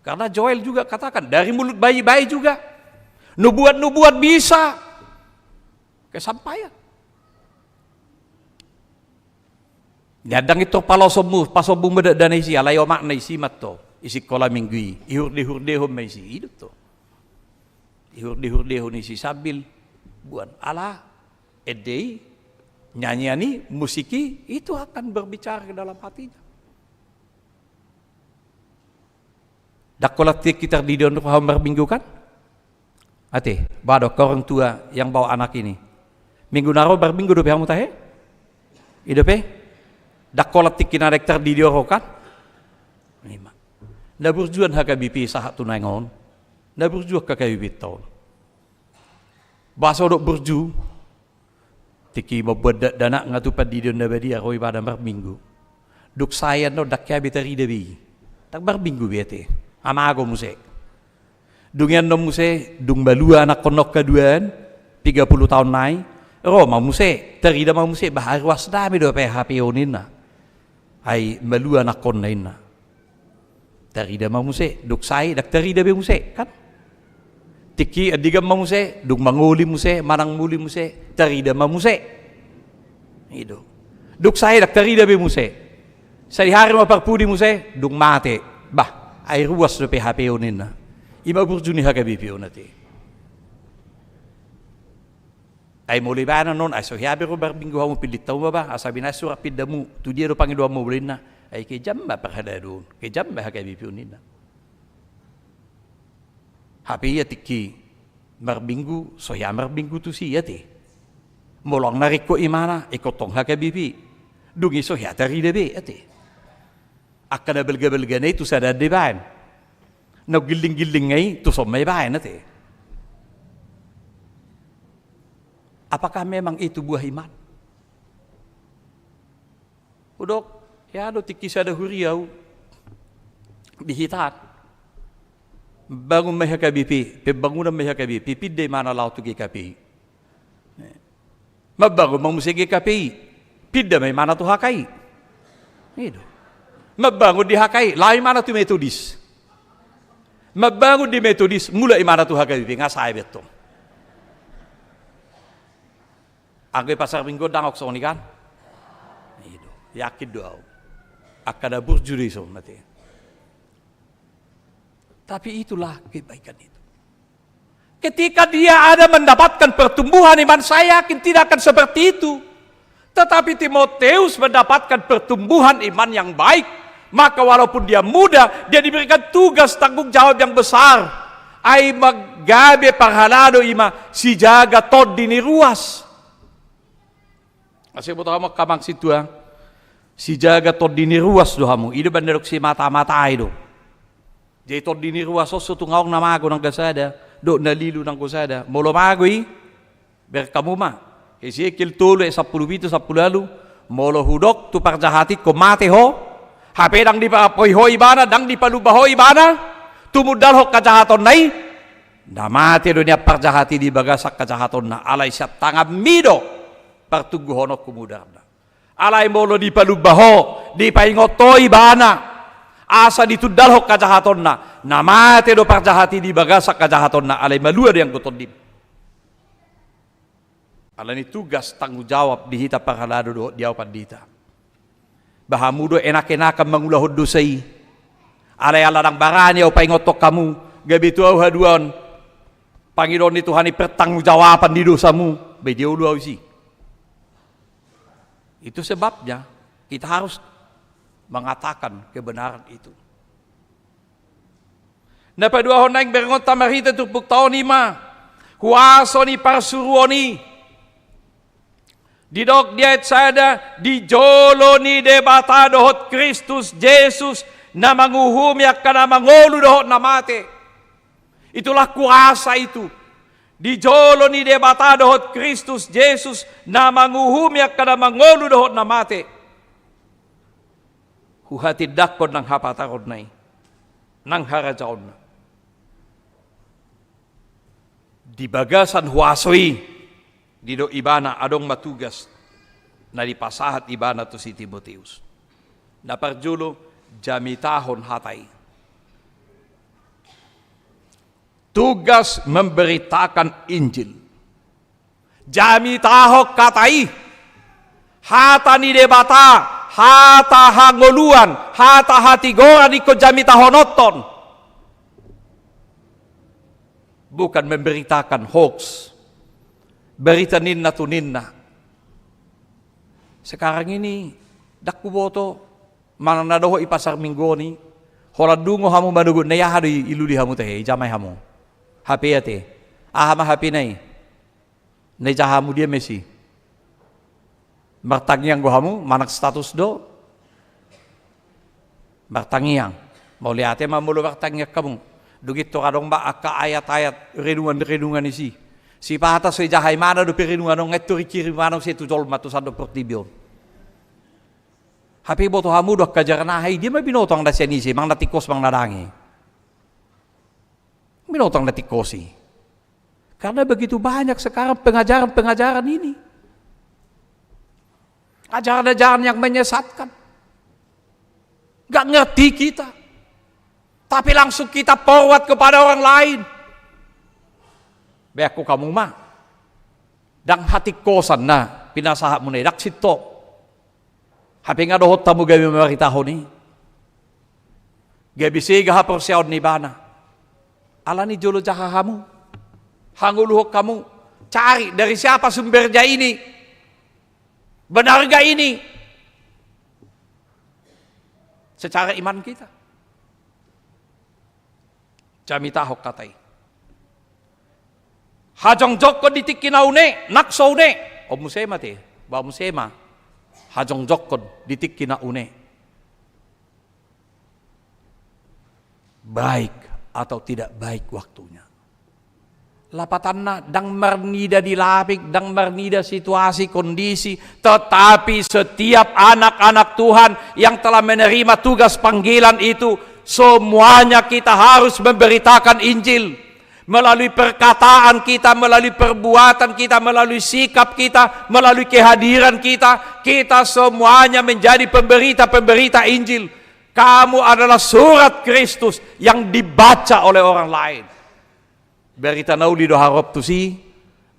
Karena Joel juga katakan, dari mulut bayi-bayi juga nubuat-nubuat bisa kesampaian. Ndang intor palosonmu, pasombu ma dakdanak isi, alai omakna isi ma tong, isi sikola minggu i, ihurde-hurdehon ma isi, i do tong. Ihurde-hurdehon isi sambil boan. Ala ende i, nyanyian i, musik i, itu akan berbicara ke dalam hatinya. Ndang holan tingki tardidi on do hamu marminggu kan? Ate, ba do angka orang tua yang bawa anak ini. Minggu na ro marminggu dope hamu tahe? I dope? Ndang holan tingki na naeng tardidi on ro kan? Ima. Na burju an H K B P sahat tu naeng on. Na burju an H K B P ta on. Ba so dok burju. Tingki mamboan dakdanak nga tu pandidion na badia ro ibana marminggu. Dung sae annon ndang hea be tarida be i. Ndang marminggu be ate. Hamago muse. Dung i annon muse, dung malua anakkon na on haduan, tiga puluh taon nai, ro ma muse, tarida ma muse, bah, ruas nami dope H P on ninna. Ai malua anakkonna ninna. Tarida ma muse, dung sae, ndang tarida be muse, kan? Tingki andigan ma muse, dung mangoli muse, manang muli muse, tarida ma muse. I do. Dung sae ndang tarida be muse. Sadihari ma parpudi muse, dung mate. Bah, ai ruas dope H P on ninna. Ima burju ni H K B P on ate. Ai molo ibana annon, ai so hea be ro marminggu hamu, pillit hamu ma bah, asa binaen surat pindamu, tu dia do pangidoanmu ninna. Ai kejam ma parhalado on, kejam ma H K B P on ninna. Hape ia tingki marminggu, so hea marminggu tusi ate. Molo na ringkot imana, ingkon tong H K B P. Dung i so hea tarida be ate. Angka na balgabalgana i tu sada dibaen. Na gillinggiling i tu son ma ibaen ate. Apakah memang itu buah iman? Hudok, hea do tingki sada huria au di hita an. Mambangun ma i H K B P, pembangunan ma i H K B P, pinda imana laho tu G K P I. Mambangun ma muse G K P I, pinda ma imana tu H K I. I do. Mambangun di H K I, laho imana tu Metodis. Mambangun di Metodis, mulak imana tu H K B P, nga sae be tong. Anggo i pasar Minggu ndang adong songon i kan? I do, yakin do au. Angka na burju do i songon mate. Tapi itulah kebaikan itu. Ketika dia ada mendapatkan pertumbuhan iman, saya yakin tidak akan seperti itu. Tetapi Timoteus mendapatkan pertumbuhan iman yang baik. Maka walaupun dia muda, dia diberikan tugas tanggung jawab yang besar. Ai manggabe parhalado ima sijaga tondi ni ruas. Asa iboto hamu angka amang sintua, sijaga tondi ni ruas do hamu. I do umbahen na didok simatamata i do. Jadi tondi ni ruas on so tung adong na mago nanggo sada, dohot na lilu nanggo sada. Molo mago i, Bereng hamu ma, Hesekiel tolu ayat sampulu pitu, sampulu ualu, molo hudok tu parjahat i, ingkon mate ho, hape ndang dipapoi ho ibana, ndang dipalumba ho ibana, tumundalhon hajahatonna i, na mate do nian parjahat i di bagasan hajahatonna, alai sian tanganmi do partungguhononku mudarna. Alai molo dipalumba ho, dipaingot ho ibana, asa ditundalhon hajahatonna, na mate do parjahat i di bagasan hajahatonna, alai malua do i anggo tondim. Alani tugas tanggung jawab di hita parhalado dohot di ahu pandita. Ba hamu do enak-enakan mangulahon dosa i. Alai ala ndang barani ahu paingothon hamu, gabe tu ahu haduan pangidoan ni Tuhan i pertanggungjawaban ni dosamu, ba di olo ahu disi. Itu sebabnya kita harus mengatakan kebenaran itu. Na paduahon naeng berengonta marhite turpukta on i ma huaso ni parsuruon i. Didok di ayat sada, di jolo ni Debata dohot Kristus Jesus na manguhumi angka na mangolu dohot na mate. Itulah kuasa itu. Di jolo ni Debata dohot Kristus Jesus na manguhumi angka na mangolu dohot na mate. Huhatindangkon nang hapataronna i, nang harajaonna. Di bagasan huaso i, didok ibana adong ma tugas na dipasahat ibana tu si Timoteus. Na parjolo, jamitahon hata i. Tugas memberitakan Injil. Jamitahon hata i, hata ni Debata, hata hangoluan, hata hatigoran ingkon jamitahononton. Bukan memberitakan hoax, berita ninna tu ninna. Sekarang ini, ndang huboto, manang na dohot i pasar minggu on i, holan dungo hamu manogot na i, aha do i, ilului hamu tahe, ijamai hamu. H P ate. Aha ma H P na i? Na ija hamu dia ma disi. Martangiang do hamu, manang status do. Martangiang. Mauliate ma molo martangiang hamu. Dung i tor adong ma angka ayat-ayat renungan-renungan disi. Sipata so ijahai ibana dope renungan on, nga i tor ikirim ibana muse tu jolma tu sandok portibi on. Hape boto hamu do angka ajaran aha i, dia ma binoto, manang na sian ise, manang na tingkos manang na dang i. Binoto manang na tingkos i. Karena begitu banyak sekarang pengajaran-pengajaran ini. Ajaran-ajaran yang menyesatkan. Nggak ngerti kita. Tapi langsung kita forward kepada orang lain. Beakku hamu ma. Ndang hatingkosan na pinasahatmuna i, ndang sinto. Hape nga dohot hamu gabe mamaritahon i. Gabe sega haporseaon ni ibana. Alani jolo jaha hamu. Hangoluhon hamu. Cari dari siapa sumbernya ini. Benar nggak ini? Secara iman kita. Jamitahon hata i. Hajongjongkon di tingki na une, nang so une. On muse ma te, ba muse ma. Hajongjongkon di tingki na une. Baik atau tidak baik waktunya. Lapatanna, ndang marnida di lapik, ndang marnida situasi, kondisi, tetapi setiap anak-anak Tuhan yang telah menerima tugas panggilan itu, semuanya kita harus memberitakan Injil. Melalui perkataan kita, melalui perbuatan kita, melalui sikap kita, melalui kehadiran kita, kita semuanya menjadi pemberita-pemberita Injil. Kamu adalah surat Kristus yang dibaca oleh orang lain. Barita na uli do harop tusi,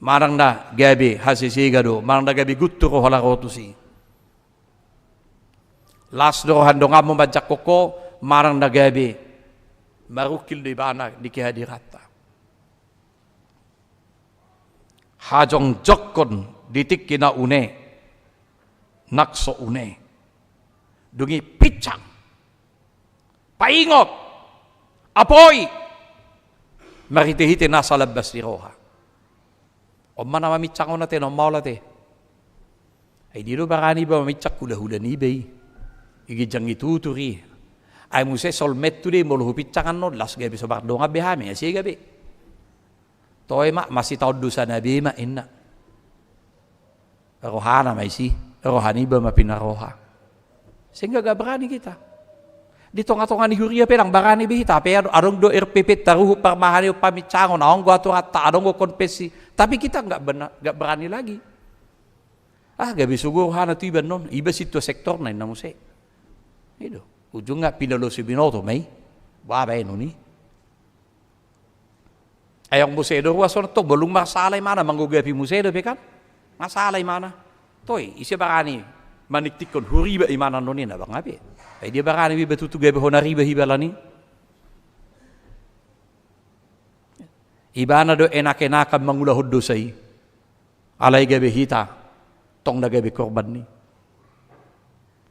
manang na gabe hasesega do, manang na gabe guntur do holan ro tusi. Las do roha ni donganmu manjangkon ho, manang na gabe marungkil do ibana di kehadiranta. Hajongjongkon di tingki na une, nang so une. Dung i pinsang. Paingot. Apoi. Marhite-hite nasa lambas ni roha. On ma na maminsang on ate, na on ma olo ate. Ai dia do barani iba maminsang hulahula niba i. I ginjang i tutur i. Ai muse solmen tu dia i, molo hupinsang annon, las gabe so mardongan be hami, ai sega be. Toe ma, masitaon dosana be ma inna. Rohana ma isi, roha niba ma pinaroha. Sehingga gak berani kita. Di tonga-tonga ni huria pe dang barani be hita, pe adong do R P P taruhut parmahaneo pamincangon, adong do aturanta, adong do konfesi. Tapi kita gak, gak berani lagi. Ah, gabe sogo rohana tu iba annon, iba sintua sektorna inna muse. Ido, ujungna pinalosi binoto ma i. Ba baenon i. Ai adong muse do ruas on tong, balung marsala imana, manggogapi muse dope kan? Marsala imana. Toi, ise barani maningtinghon huriba imana annon i, na bang ape. Ai dia barani be iba tutu gabe hona riba iba lan i. Ibana do enak-enakan mangulahon dosa i. Alai gabe hita tong na gabe korban ni.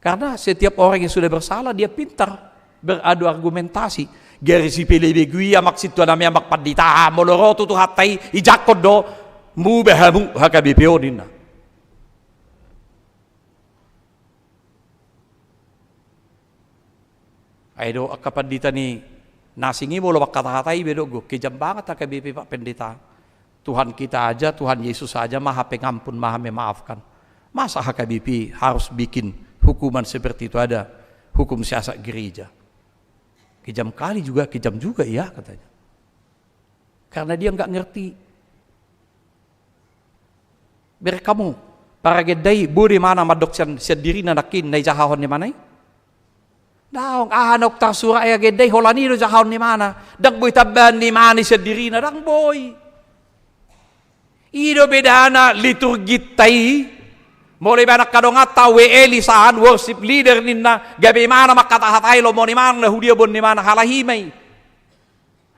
Karena setiap orang yang sudah bersalah, dia pintar beradu argumentasi. Gari sipelebegu i, amak sintua nami, amak pandita, molo ro tu Tuhanta i, ijangkon do, muba hamu H K B P on ninna. Ai do angka pandita ni na asing i molo mangkata-katai be do, kejam banget H K B P, Pak Pendeta. Tuhan kita aja, Tuhan Yesus aja Maha Pengampun, Maha Memaafkan. Masa H K B P harus bikin hukuman seperti itu, ada hukum siasat gereja? Kejam kali juga, kejam juga ya, katanya. Karena dia nggak ngerti. Berek hamu, paragenda i, boi do imana mandok sian, sian dirina nangkin na ijahahon ni imana i? Daong, aha naung tarsurat i agenda i, holan i do jahahon ni imana. Ndang boi tambahan ni imana i sian dirina, ndang boi. I do bedana liturginta i. Molo ibana angka donganta W L I saan, worship leader ninna, gabe imana mangkata-katai, lomo ni imana, na hudia boan ni imana, halak i ma i.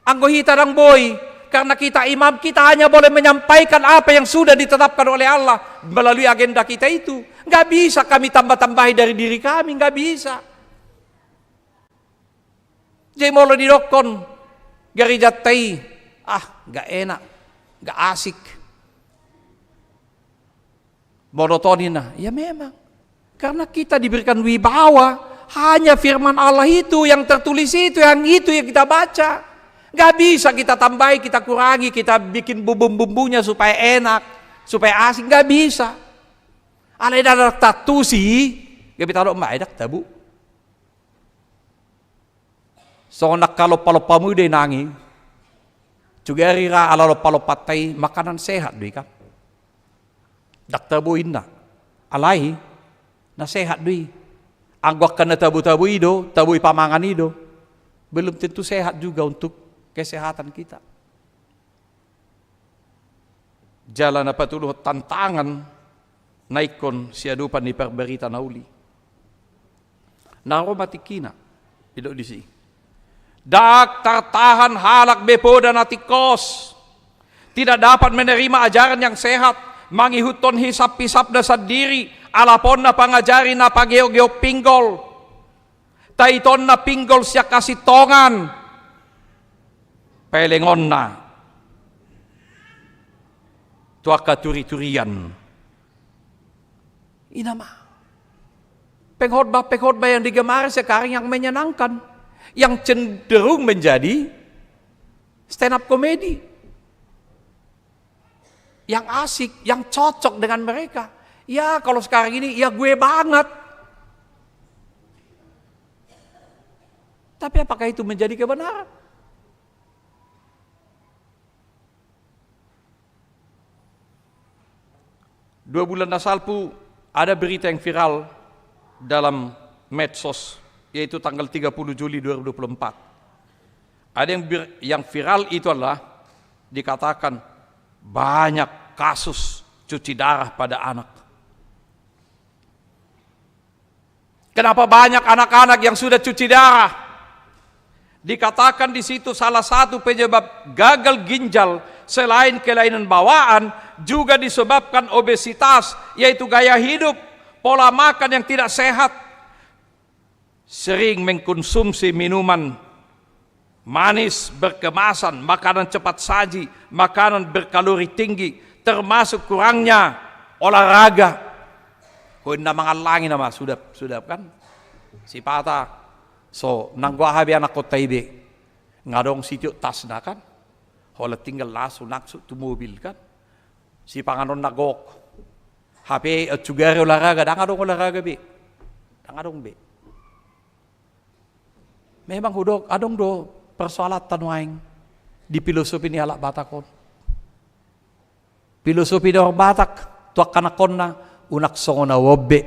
Anggo hita ndang boi, karena kita imam, kita hanya boleh menyampaikan apa yang sudah ditetapkan oleh Allah melalui agenda kita itu. Nggak bisa kami tambah-tambahi dari diri kami, nggak bisa. Jadi molo didokkon garejanta i, ah, nggak enak, nggak asik. Bodoh toni na, ya memang. Karena kita diberikan wibawa, hanya firman Allah itu, yang tertulis itu, yang itu yang kita baca. Nggak bisa kita tambahi, kita kurangi, kita bikin bumbu-bumbunya supaya enak, supaya asing, nggak bisa. Alai ndada tantu si, gabe tadok ma, ai ndang tabo. Songon angka lompa-lompamu i do inang i. Sugari ra ala lompa-lompanta i, makanan sehat do i kan. Ndang tabo inna. Alai na sehat do i. Anggo angka na tabo-tabo i do, tabo i pamangan i do, belum tentu sehat juga untuk kesehatan kita. Jala na patoluhon tantangan na ingkon siadopan ni parbarita na uli. Na ro ma tingkina, didok disi. Ndang tartahan halak be poda na tingkos. Tidak dapat menerima ajaran yang sehat, mangihuthon hisap-hisapna sandiri, alaponna pangajari na pageok-geok pinggol. Taitonna pinggol sian hasintongan, pelengonna tu angka turi-turian. Ina ma pengkhotbah-pengkhotbah yang digemari sekarang, yang menyenangkan, yang cenderung menjadi stand up comedy. Yang asik, yang cocok dengan mereka. Ya, kalau sekarang ini, ya gue banget. Tapi apakah itu menjadi kebenaran? Dua bulan na salpu, ada berita yang viral dalam medsos, yaitu tanggal tiga puluh Juli dua ribu dua puluh empat. Ada yang bir-, yang viral itu adalah dikatakan banyak kasus cuci darah pada anak. Kenapa banyak anak-anak yang sudah cuci darah? Dikatakan di situ salah satu penyebab gagal ginjal selain kelainan bawaan juga disebabkan obesitas, yaitu gaya hidup, pola makan yang tidak sehat. Sering mengkonsumsi minuman manis, berkemasan, makanan cepat saji, makanan berkalori tinggi, termasuk kurangnya olahraga. Ho inna mangallangi nama sudah, sudah kan? Sipata, so, nanggo aha be anakkonta i be? Nga adong sitiop tasna kan? Holan tinggal langsung naksuk tu mobil kan? Sipanganonna gok. Hape, eh, sugari olahraga, ndang adong olahraga be. Ndang adong be. Memang hudok, adong do persoalanta nuaeng di filosofi ni halak Batak on. Filosofi ni halak Batak tu angka anakkonna, unang songon ahu on be,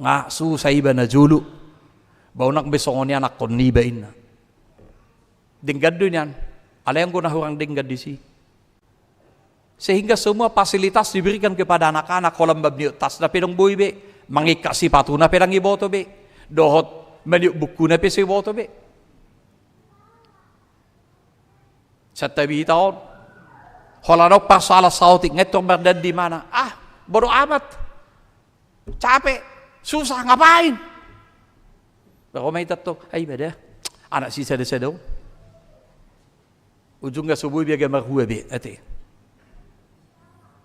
nga susah iba na jolo. Ba unang be songon i anakkon niba, inna. Denggan do nian, alai anggo na hurang denggan disi. Sehingga semua fasilitas diberikan kepada anak-anak, holan mamihut tasna pe ndang boi be, mangingkak sipatuna pe ndang iboto be, dohot maniop bukuna pe so iboto be. Santabi hita on, holan on persoalan saotik, nga tong mardandi ibana, ah, bodo amat, capek, susah, ngapain? Ro ma hita tong, ai iba da, anak sisada-sada on. Ujungna so boi be gabe marhua be, ate.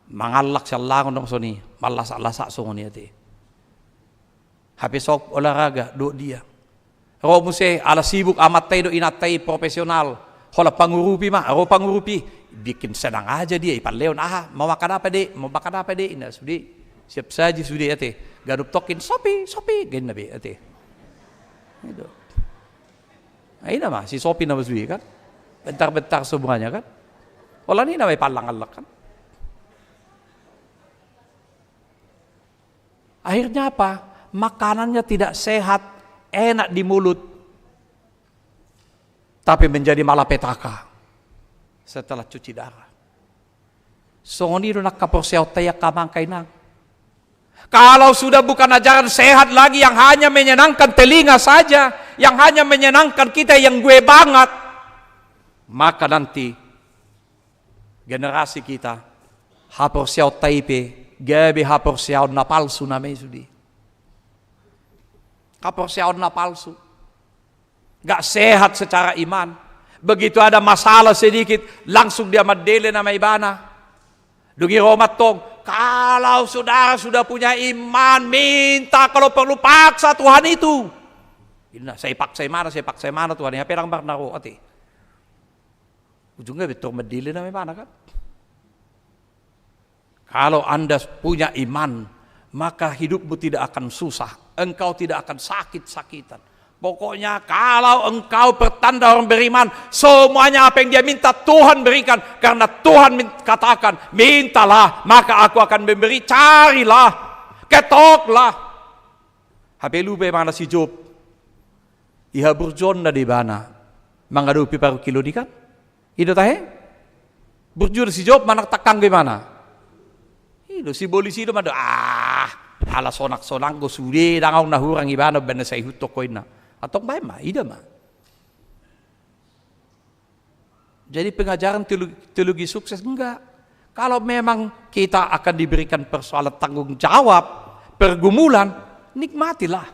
Mangallak siallangon do songon i, mallasak-lasak songon i, ate. Hape so olahraga, dohot dia. Ro muse, ala sibuk amanta i dohot inanta i profesional. Holan pangurupi ma, ro pangurupi. Bikin senang aja dia, ipalehon, aha, mau makan apa, Dek? Mau makan apa, Dek? Inna, sude. Siap saji sude, ate. Ganup tongkin, Sopi, Sopi, ninna be, ate. Gitu. Nah, i nama si Sopi nama sude kan. Bentar-bentar semuanya kan. Holan i nama ipallang-allak kan. Akhirnya apa? Makanannya tidak sehat, enak di mulut, tapi menjadi malapetaka setelah cuci darah. Songon i do nang haporseaonta i, angka amang, angka inang. Kalau sudah bukan ajaran sehat lagi yang hanya menyenangkan telinga saja, yang hanya menyenangkan kita yang gue banget, maka nanti generasi kita, haporseaonta i pe gabe haporseaon na palsu nama i sude. Haporseaon na palsu. Nggak sehat secara iman. Begitu ada masalah sedikit, langsung dia mandele nama ibana. Dung i ro ma tong, kalau saudara sudah punya iman, minta kalau perlu paksa Tuhan itu. Inna, sai paksa ibana, sai paksa ibana Tuhan i, hape ndang marna ro, ate. Ujungna bentor mandele nama ibana kan. Kalau Anda punya iman, maka hidupmu tidak akan susah, engkau tidak akan sakit-sakitan. Pokoknya kalau engkau pertanda orang beriman, semuanya apa yang dia minta Tuhan berikan, karena Tuhan min-, katakan, "Mintalah, maka aku akan memberi, carilah, ketoklah." Hape lupa ibana si Job. Ihaburjuonna do ibana mangadopi parungkilon i kan? I do tahe? Burju do si Job manang tangkang do ibana? I do, sibolis i do mandok, ah, ala sonang-sonang do sude, ndang adong na hurang ibana, baen na sai ihuthon ho inna. Antong baen ma, ida ma. Jadi pengajaran teologi, teologi sukses, enggak. Kalau memang kita akan diberikan persoalan tanggung jawab, pergumulan, nikmatilah.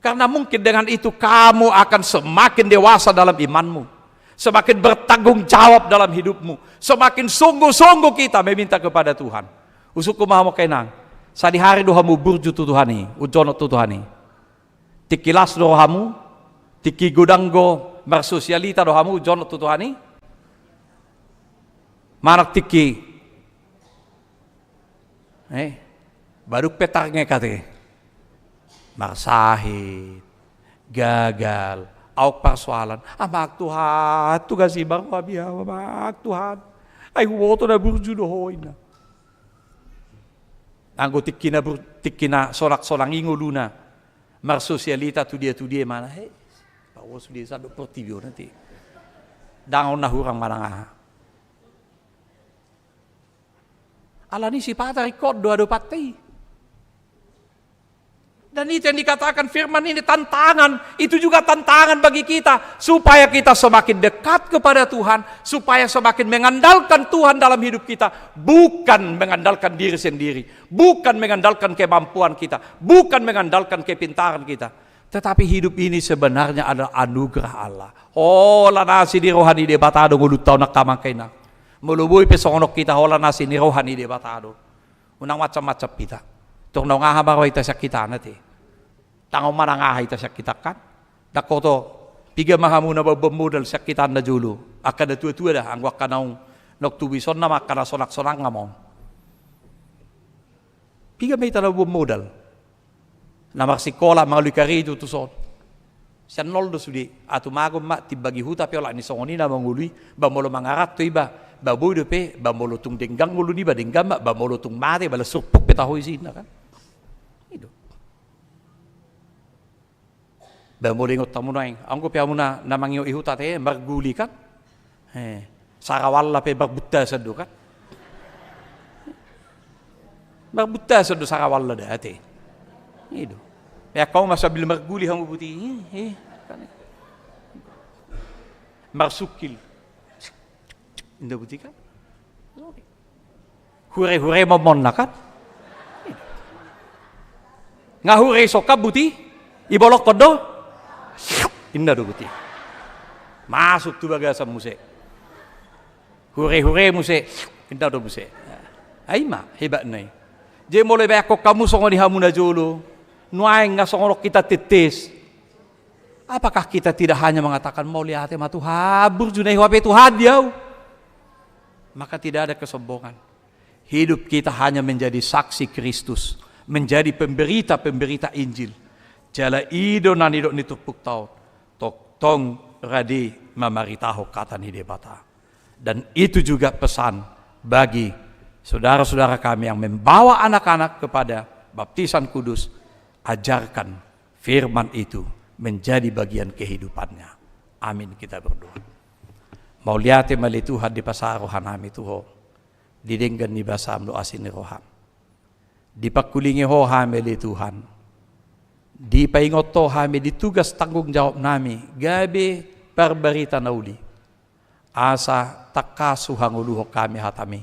Karena mungkin dengan itu kamu akan semakin dewasa dalam imanmu, semakin bertanggung jawab dalam hidupmu, semakin sungguh-sungguh kita meminta kepada Tuhan. Husungkun ma hamu angka inang, sadihari do hamu burju tu Tuhan i, jonok tu Tuhan i? Tingki las do hamu, tingki godang do marsosialita do hamu, jonok tu Tuhan i? Manang tingki, eh, baduk pe tarngek ate. Marsahit, gagal, adong parsoalan. Amang Tuhan, tu gasi baru abi, amang Tuhan. Ai huboto na burju do ho inna. Anggo tingki na bur-, tingki na sonang-sonang i ngoluna. Marsosialita tu dia tu dia mana, he. Paua sude sandok portibi on ate. Ndang adong na hurang manang aha. Alani sipata ringkot do adopanta i. Dan itu yang dikatakan firman ini, tantangan, itu juga tantangan bagi kita, supaya kita semakin dekat kepada Tuhan, supaya semakin mengandalkan Tuhan dalam hidup kita, bukan mengandalkan diri sendiri, bukan mengandalkan kemampuan kita, bukan mengandalkan kepintaran kita. Tetapi hidup ini sebenarnya adalah anugerah Allah. Holan asi ni roha ni Debata do ngolunta on angka amang inang. Molo boi pe songon on hita, holan asi ni roha ni Debata do. Unang macam-macam hita. Tung naung aha ma ro hita sian hita na te. Ndang adong manang aha hita sian hita kan. Ndang hoto piga ma hamu na baen modal sian hita na jolo. Angka na tua-tua da, anggo angka naung, naung tubu i songon na ma angka na sonang-sonang ma on. Piga ma hita na boan modal? Na marsikola, mangalului karejo tuson. Sian nol do sude, atu mago ma timbagi huta pe olat ni songon i na mangolu i, ba molo mangaranto iba, ba boi dope, ba molo tung denggan ngolu niba, denggan ma, ba molo tung mate, ba las surpuk pe taho isinna kan. I do. Ba molo ingot hamu nuaeng, anggo pe hamu na, na mangihuthut ate, marguli kan. Eh, sarawalla pe marbuntasan do kan. Marbuntasan do sarawalla da ate. I do. Pe angka ma sambil marguli hamu buti. Eh, eh, kan. Marsukil. Inda buti kan. Hure-hure momonna kan. Nga hure isongkan buti. Ibolongkon do. Inda do buti. Masuk tu bagasan muse. Hure-hure muse. Inda do muse. Ai ma hebatna i. Jadi molo ibaen hamu songon i hamu na jolo. Nuaeng nga songon on hita tetes. Apakah kita tidak hanya mengatakan, "Mauliate ma Tuhan, burju na i ho hape Tuhan di au"? Maka tidak ada kesombongan. Hidup kita hanya menjadi saksi Kristus, menjadi pemberita-pemberita Injil. Jala i do na nidok ni turpukta on, tongtong rade mamaritahon hata ni Debata. Dan itu juga pesan bagi saudara-saudara kami yang membawa anak-anak kepada baptisan kudus, ajarkan firman itu menjadi bagian kehidupannya. Amin, kita berdoa. Mauliate ma ale Tuhan, dipasahat rohanami tu Ho, di denggan ni basam dohot asi ni roham. Dipangkulingi Ho hami ale Tuhan. Dipaingot Ho hami di tugas tanggung jawabnami gabe parbarita na uli. Asa tangkas huhangoluhon hami hatami.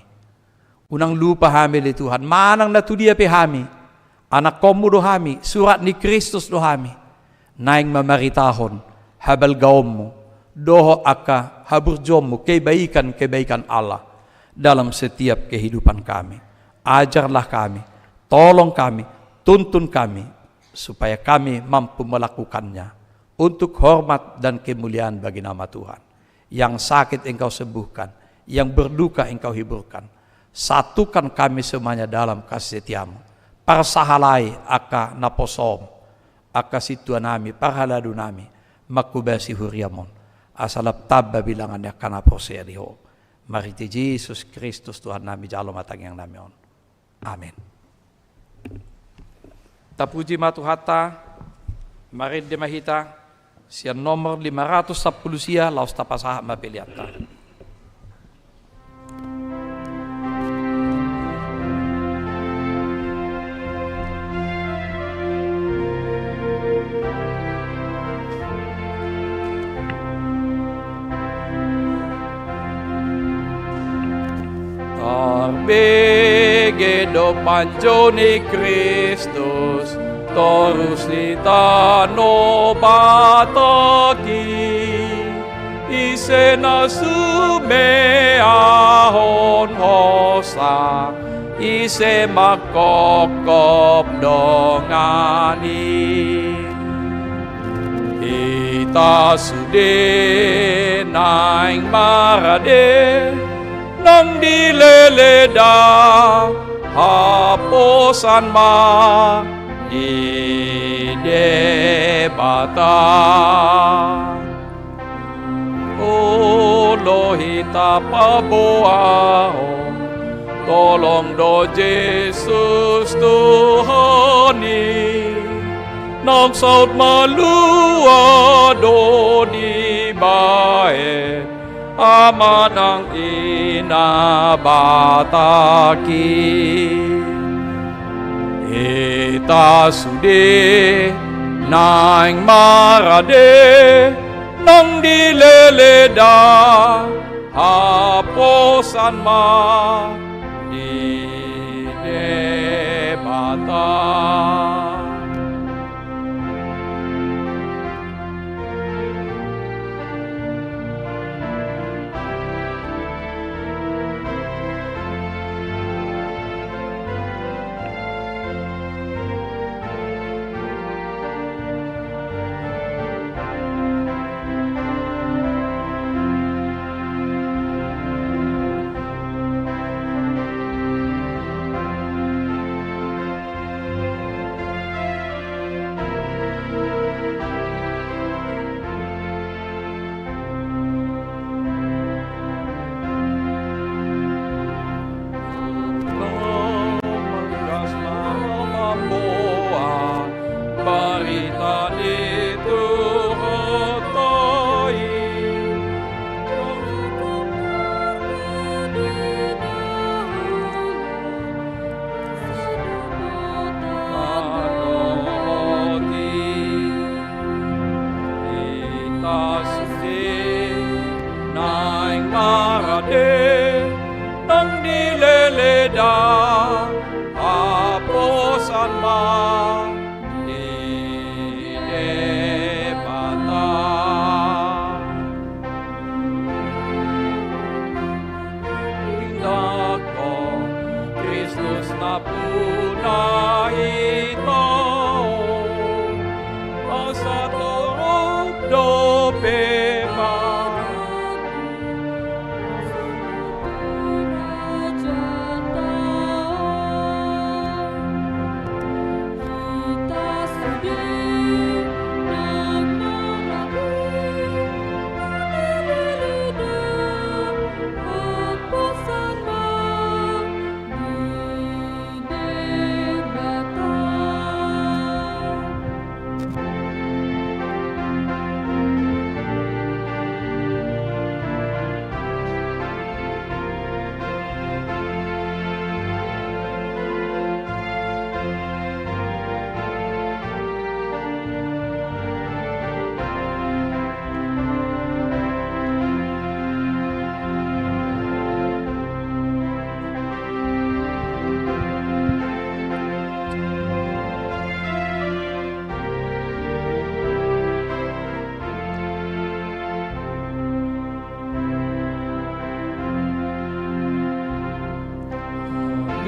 Unang lupa hami ale Tuhan, manang na tu dia pe hami, anakkonmu do hami, surat ni Kristus do hami. Naeng mamaritahon habalgaonmu, dohot angka haburjuonmu, kebaikan-kebaikan Allah dalam setiap kehidupan kami. Ajarlah kami, tolong kami, tuntun kami, supaya kami mampu melakukannya untuk hormat dan kemuliaan bagi nama Tuhan. Yang sakit Engkau sembuhkan, yang berduka Engkau hiburkan. Satukan kami semuanya dalam kasih setiamu. Parsahalai angka naposom, angka sintuanami, parhaladunami, manghobasi huriam on. Asa lam tamba bilangan ni angka na porsea di Ho. Marhite Jesus Kristus Tuhannami jalo ma tangiangnami on. Amin. Tapuji ma Tuhanta, marende ma hita, sian nomor lima ratus sampulu sia, laos tapasahat ma peleanta. Tarbege do panjou ni Kristus, torus di tano Batak i, ise na sumeahon hosa, ise mangkopkop dongan i. Hita sude naeng marade, naung dileleda haposan ma di Debata. Olo hita paboahon, tolong do Jesus Tuhan i, naung saut malua do dibahen Ama nang Ina Batak i. Hita sude naeng marade, naung dileleda haposan ma di Debata. Sude naeng marade, naung dileleda, haposan ma di Debata. Indakon Kristus nampuna hita, asa torop dope ma.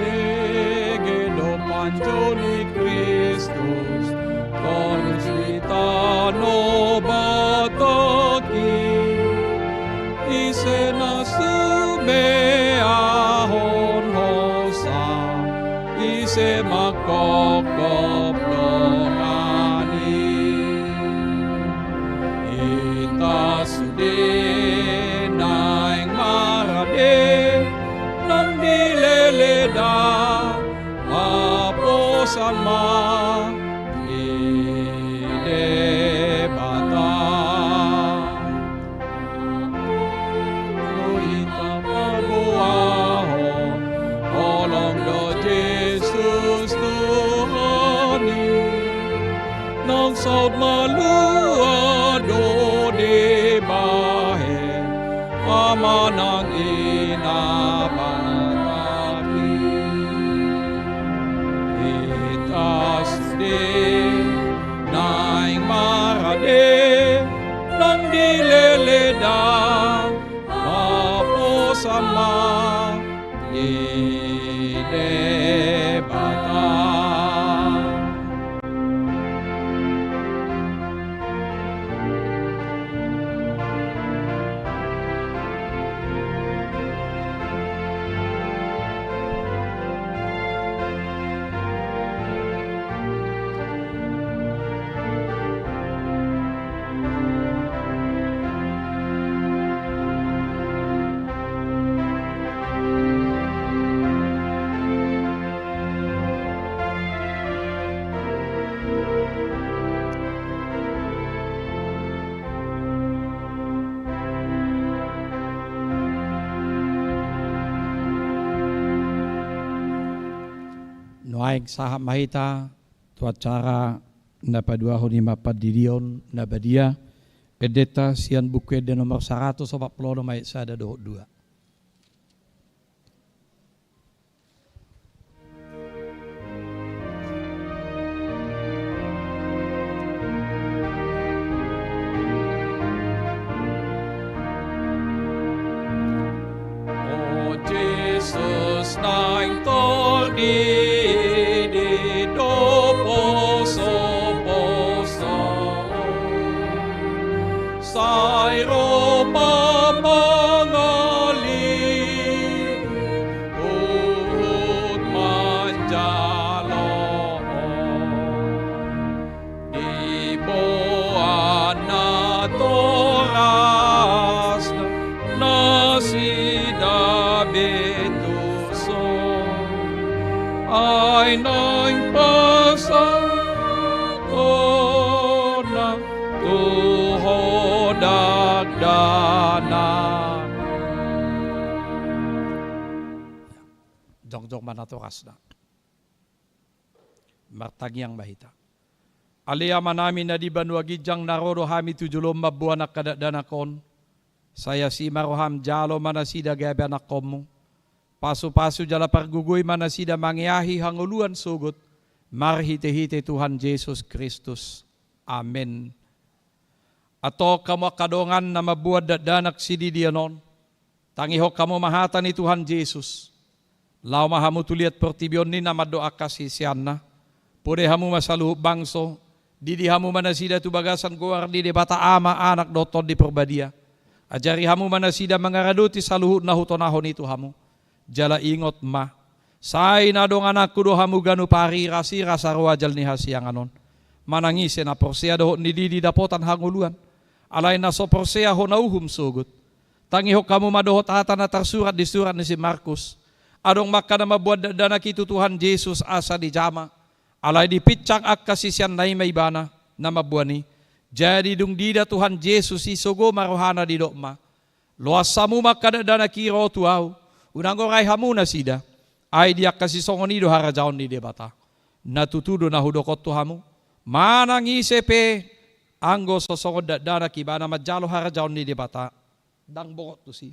Nunga do panjou ni Kristus, tondus di tano Batak i, ise na sumeahon hosa, ise mangkophop dongan i. Hita sude naeng marade, naung dileleda, haposan ma di Debata. Hita paboahon, holong do Jesus Tuhan i, naung saut malua do dibahen Ama nang Ina Batak i. Hita sude naeng marade, naung dileleda, haposan ma di Debata. Nuaeng sahat ma hita tu acara na paduahon i ma Pandidion na Badia, endenta sian Buku Ende nomor saratus opat pulu onom ayat sada dohot dua. O Jesus, naeng tordidi do posoposo, sai ro ma mangalilut huhut manjalo. Diboan natorasna nasida be tuson, ai naeng pasahatonna tu ho dakdanak. Jongjong ma natorasna. Martangiang ma hita. Ale Amanami na di banua ginjang, na ro do hami tu jolom mamboan angka dakdanak on. Sai asi ma roham, jalo ma nasida gabe anakkonmu. Pasupasu jala pargogoi ma nasida mangeahi hangoluan sogot, marhitehite Tuhan Jesus Kristus. Amen. Antong hamu angka dongan na mamboan dakdanak sididion on, tangihon hamu ma hata ni Tuhan Jesus. Laho ma hamu tu liat portibi on ninna mandok angka siseanna. Podai hamu ma saluhut bangso, didi hamu ma nasida tu bagasan goar ni Debata Ama, Anak dohot Tondi Porbadia. Ajari hamu ma nasida mangaradoti saluhut na hutonahon i tu hamu. Jala ingot ma, sai na dongananku do hamu ganup ari, rasirasa ro ajal ni hasiangan on. Manang ise na porsea dohot nididi dapotan hangoluan, alai na so porsea hona uhum sogot. Tangihon hamu ma dohot hata na tarsurat di surat ni si Markus. Adong ma angka na mamboan dakdanak i tu Tuhan Jesus asa dijama, alai dipinsang angka siseanna i ma ibana na mamboan i. Jadi dung diida Tuhan Jesus i, sogo ma rohana, didok ma, loas hamu ma angka dakdanak i ro tu ahu, unang orai hamu nasida. Ai di angka sisongon i do harajaon ni Debata. Na tutu do na hudok on tu hamu, manang ise pe, anggo so songon dakdanak ibana manjalo harajaon ni Debata, ndang bongot tusi.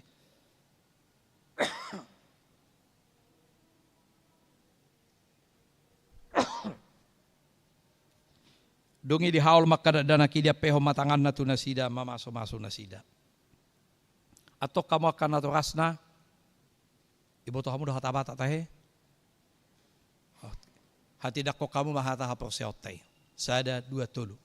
Dung i dihaol ma angka dakdanak i, diampehon ma tanganna tu nasida, mamasumasu nasida. Antong hamu angka natorasna, iboto hamu do hata Batak tahe? Hatindangkon hamu ma hata haporseaonta i. Sada, dua, tolu.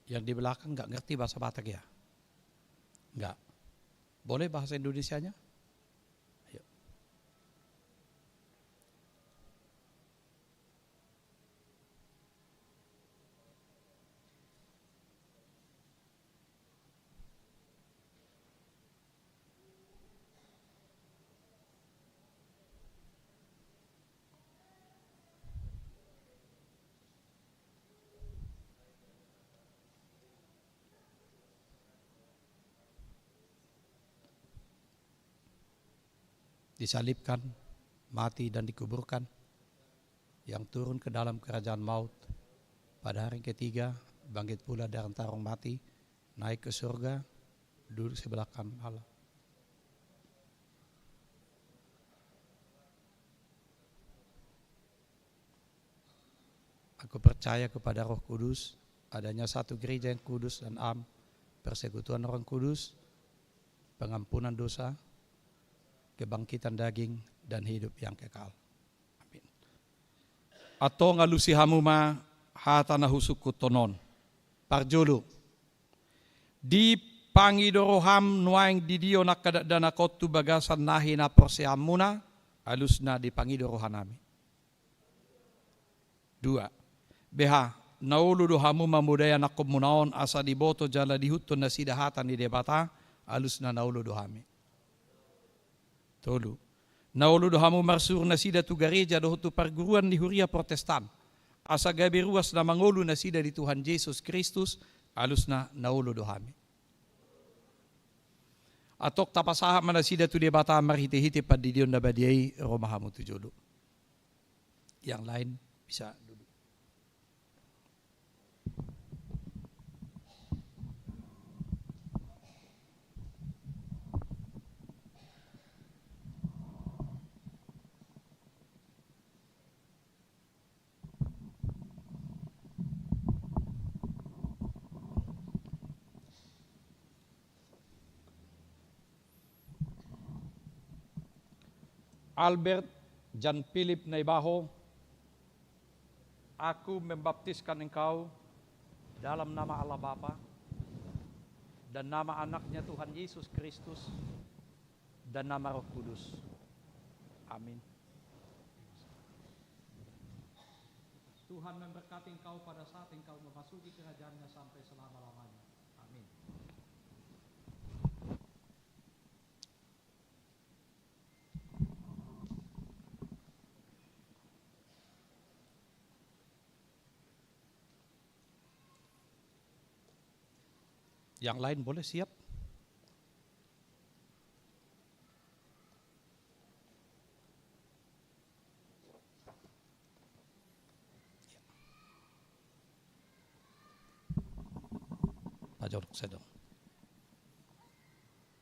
Yang di belakang nggak ngerti bahasa Batak ya? Nggak. Boleh bahasa Indonesianya? Ayo. Disalibkan, mati, dan dikuburkan, yang turun ke dalam kerajaan maut, pada hari ketiga bangkit pula dari antara orang mati, naik ke surga, duduk sebelah kanan Allah. Aku percaya kepada Roh Kudus, adanya satu gereja yang kudus dan am, persekutuan orang kudus, pengampunan dosa, kebangkitan daging, dan hidup yang kekal. Amin. Antong alusi hamu ma hata na husungkunhon on. Parjolo, dipangido roham nuaeng didion angka dakdanak on tu bagasan na hinaporseaonmuna, alusna dipangido rohanami. Dua, beha, na olo do hamu mamodai anakkonmuna on asa diboto jala diihuthon nasida hata ni Debata, alusna na olo do hami. Tolu, na olo do hamu marsuru nasida tu gareja dohot tu parguruan ni huria Protestan, asa gabe ruas na mangolu nasida di Tuhan Jesus Kristus, alusna na olo do hami. Antong tapasahat ma nasida tu Debata marhitehite pandidion na badia i, ro ma hamu tu jolo. Yang lain bisa duduk. Albert Jan Philip Naibaho, aku membaptiskan engkau dalam nama Allah Bapa, dan nama Anaknya Tuhan Yesus Kristus, dan nama Roh Kudus. Amin. Tuhan memberkati engkau pada saat engkau memasuki kerajaan-Nya sampai selama-lamanya. Amin. Yang lain boleh siap? Pajorok sedang.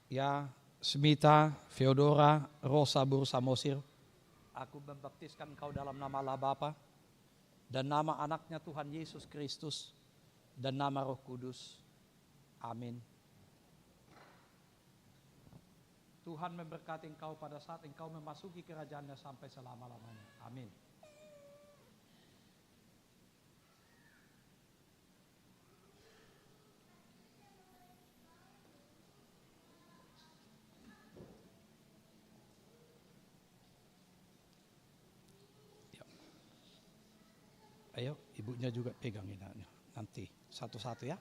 Ya, Smita, Feodora, Rosa, boru Samosir. Aku membaptiskan engkau dalam nama Allah Bapa, dan nama Anaknya Tuhan Yesus Kristus, dan nama Roh Kudus. Amin. Tuhan memberkati engkau pada saat engkau memasuki kerajaan-Nya sampai selama-lamanya. Amin. Ya. Ayo, ibunya juga pegang ini, nanti satu-satu ya. Ya.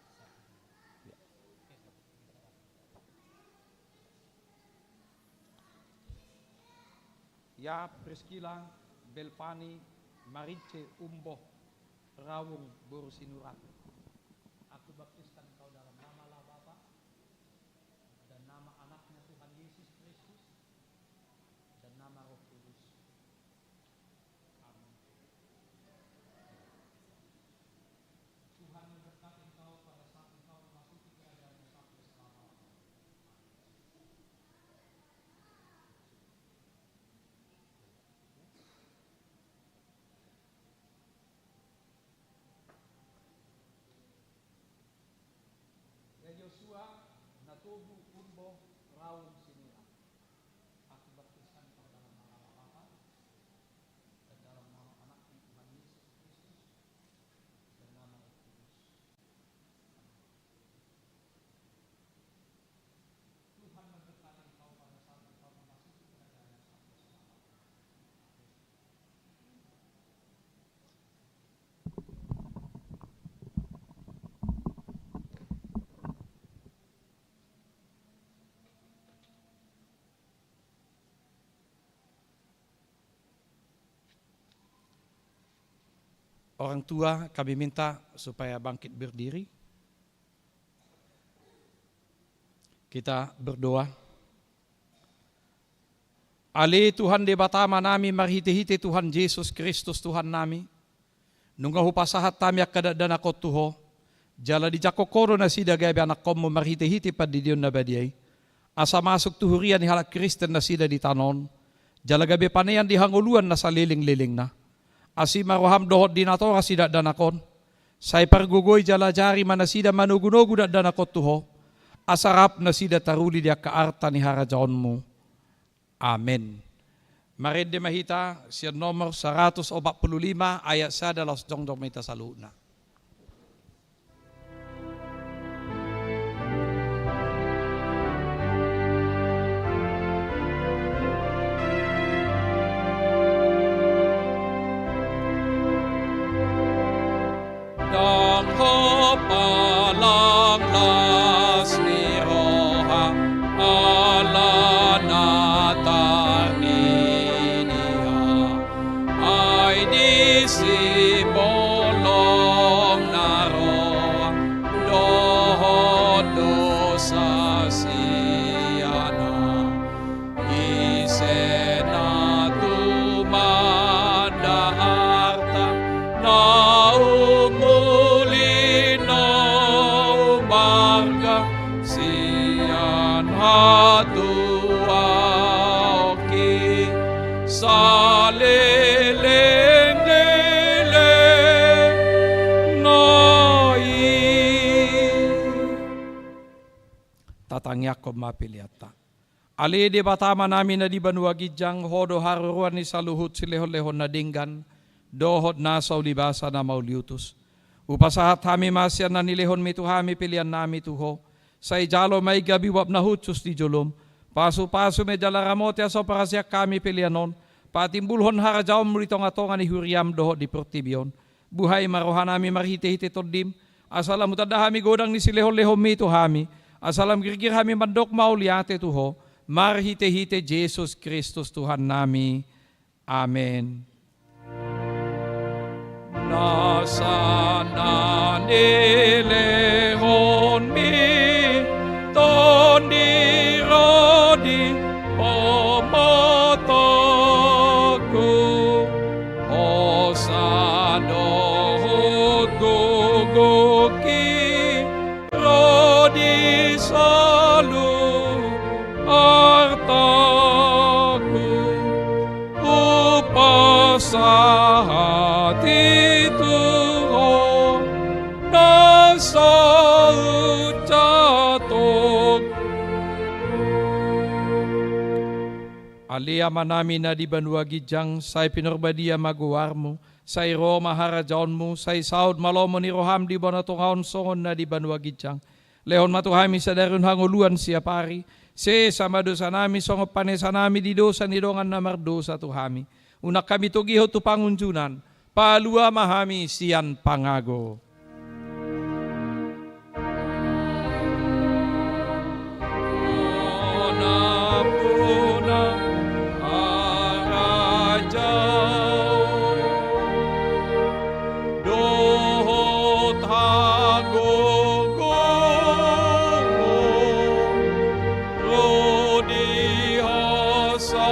Ya, Priskila, Belvani, Marince, Umboh, Raung, boru Sinurat. Aku baptiskan engkau dalam nama Allah Bapa, dan nama Anaknya Tuhan Yesus Kristus, dan nama Roh Kudus. Amin. Tuhan memberkati engkau pada saat engkau memasuki kerajaan-Nya sampai selama-lamanya. Ya Yosua, Natobu, Umboh, Raung, Sinurat. Aku baptiskan engkau dalam nama Allah Bapa, dan dalam nama Anaknya Tuhan Yesus Kristus, dan nama Roh Kudus. Tuhan memberkati engkau pada saat engkau memasuki kerajaan-Nya sampai selama-lamanya. Amin. Orang tua, kami minta supaya bangkit berdiri. Kita berdoa. Ale Tuhan Debata Amanami, marhite-hite Tuhan Jesus Kristus Tuhannami, nunga hupasahat hami angka dakdanak on tu Ho, jala dijangkon Ho do nasida gabe anakkonmu marhite-hite pandidion na badia i, asa masuk tu huria ni halak Kristen nasida di tano on, jala gabe panean di hangoluan na saleleng-lelengna. Asi ma roham dohot di natorasna dakdanak on, sai pargogoi jala ajari ma nasida manogu-nogu dakdanak on tu Ho, asa rap nasida taruli di angka arta ni harajaonmu. Amen. Marende ma hita sian nomor saratus opat pulu lima ayat sada laos jongjong ma hita saluhutna. Ndang hopa lang las ni roha ala na tarninia, ai disi bolong na roa dohot dosa siana. Ise na tumanda arta na umuli na umarga sian hatuaonki saleleng-lelengna i. Tatangiangkon ma peleanta. Ale Debata Amanami na di banua ginjang, Ho do haroroan ni saluhut silehonlehon na denggan dohot na saulibasa na mauliutus. Hupasahat hami ma sian na nilehonMi tu hami peleannami tu Ho. Sai jalo ma i gabe uap na hushus di joloM. Pasupasu ma i jala ramoti asa huparhaseang hami pelean on patimbulhon harajaonMu di tongatonga ni huriaM dohot di portibi on. Buhai ma rohanami marhitehite TondiM, asa lam hutanda hami godang ni silehonlehonMi tu hami, asa lam girgir hami mandok mauliate tu Ho, marhitehite Jesus Kristus Tuhannami. Amen. Nasa na nilehonMi Tondi ro di pamatangku, hosa dohot gogongki ro di saluhut artangku. Hupasahat i tu Ho na saut jatong. Ale Amanami na di banua ginjang, sai pinarbadia ma goarMu, sai ro ma harajaonMu, sai saut ma lomo ni rohaM di banua tonga on songon na di banua ginjang. Lehon ma tu hami sadari on hangoluan siapari, sesa ma dosanami songon panesanami di dosa ni dongan na mardosa tu hami. Unang hami togihon tu pangunjunan, palua ma hami sian pangago. Ampuna harajaon dohot hagogoon ro di hasangapon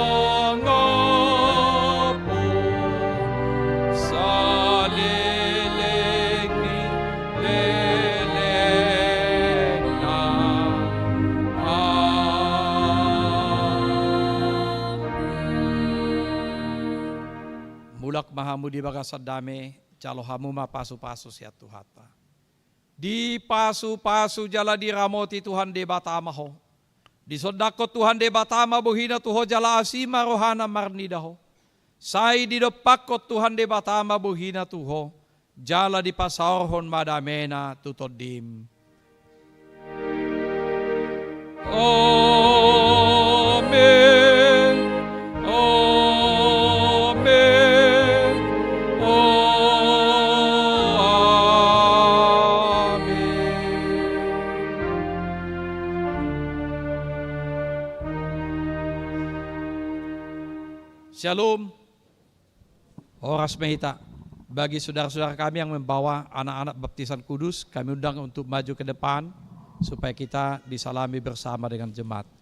saleleng ni lelengna. Amen. Mulak ma hamu di bagasan dame, jalo hamu ma pasupasu sian Tuhanta. Dipasupasu jala diramoti Tuhan Debata ma ho. Disondangkon Tuhan Debata ma bohina tu ho jala asi ma rohana marnida ho. Sai didompakkon Tuhan Debata ma bohina tu ho, jala dipasaorhon ma damena tu tondim. Amen. Amen. Amen. Syalom. Horas ma hita. Bagi saudara-saudara kami yang membawa anak-anak baptisan kudus, kami undang untuk maju ke depan supaya kita disalami bersama dengan jemaat.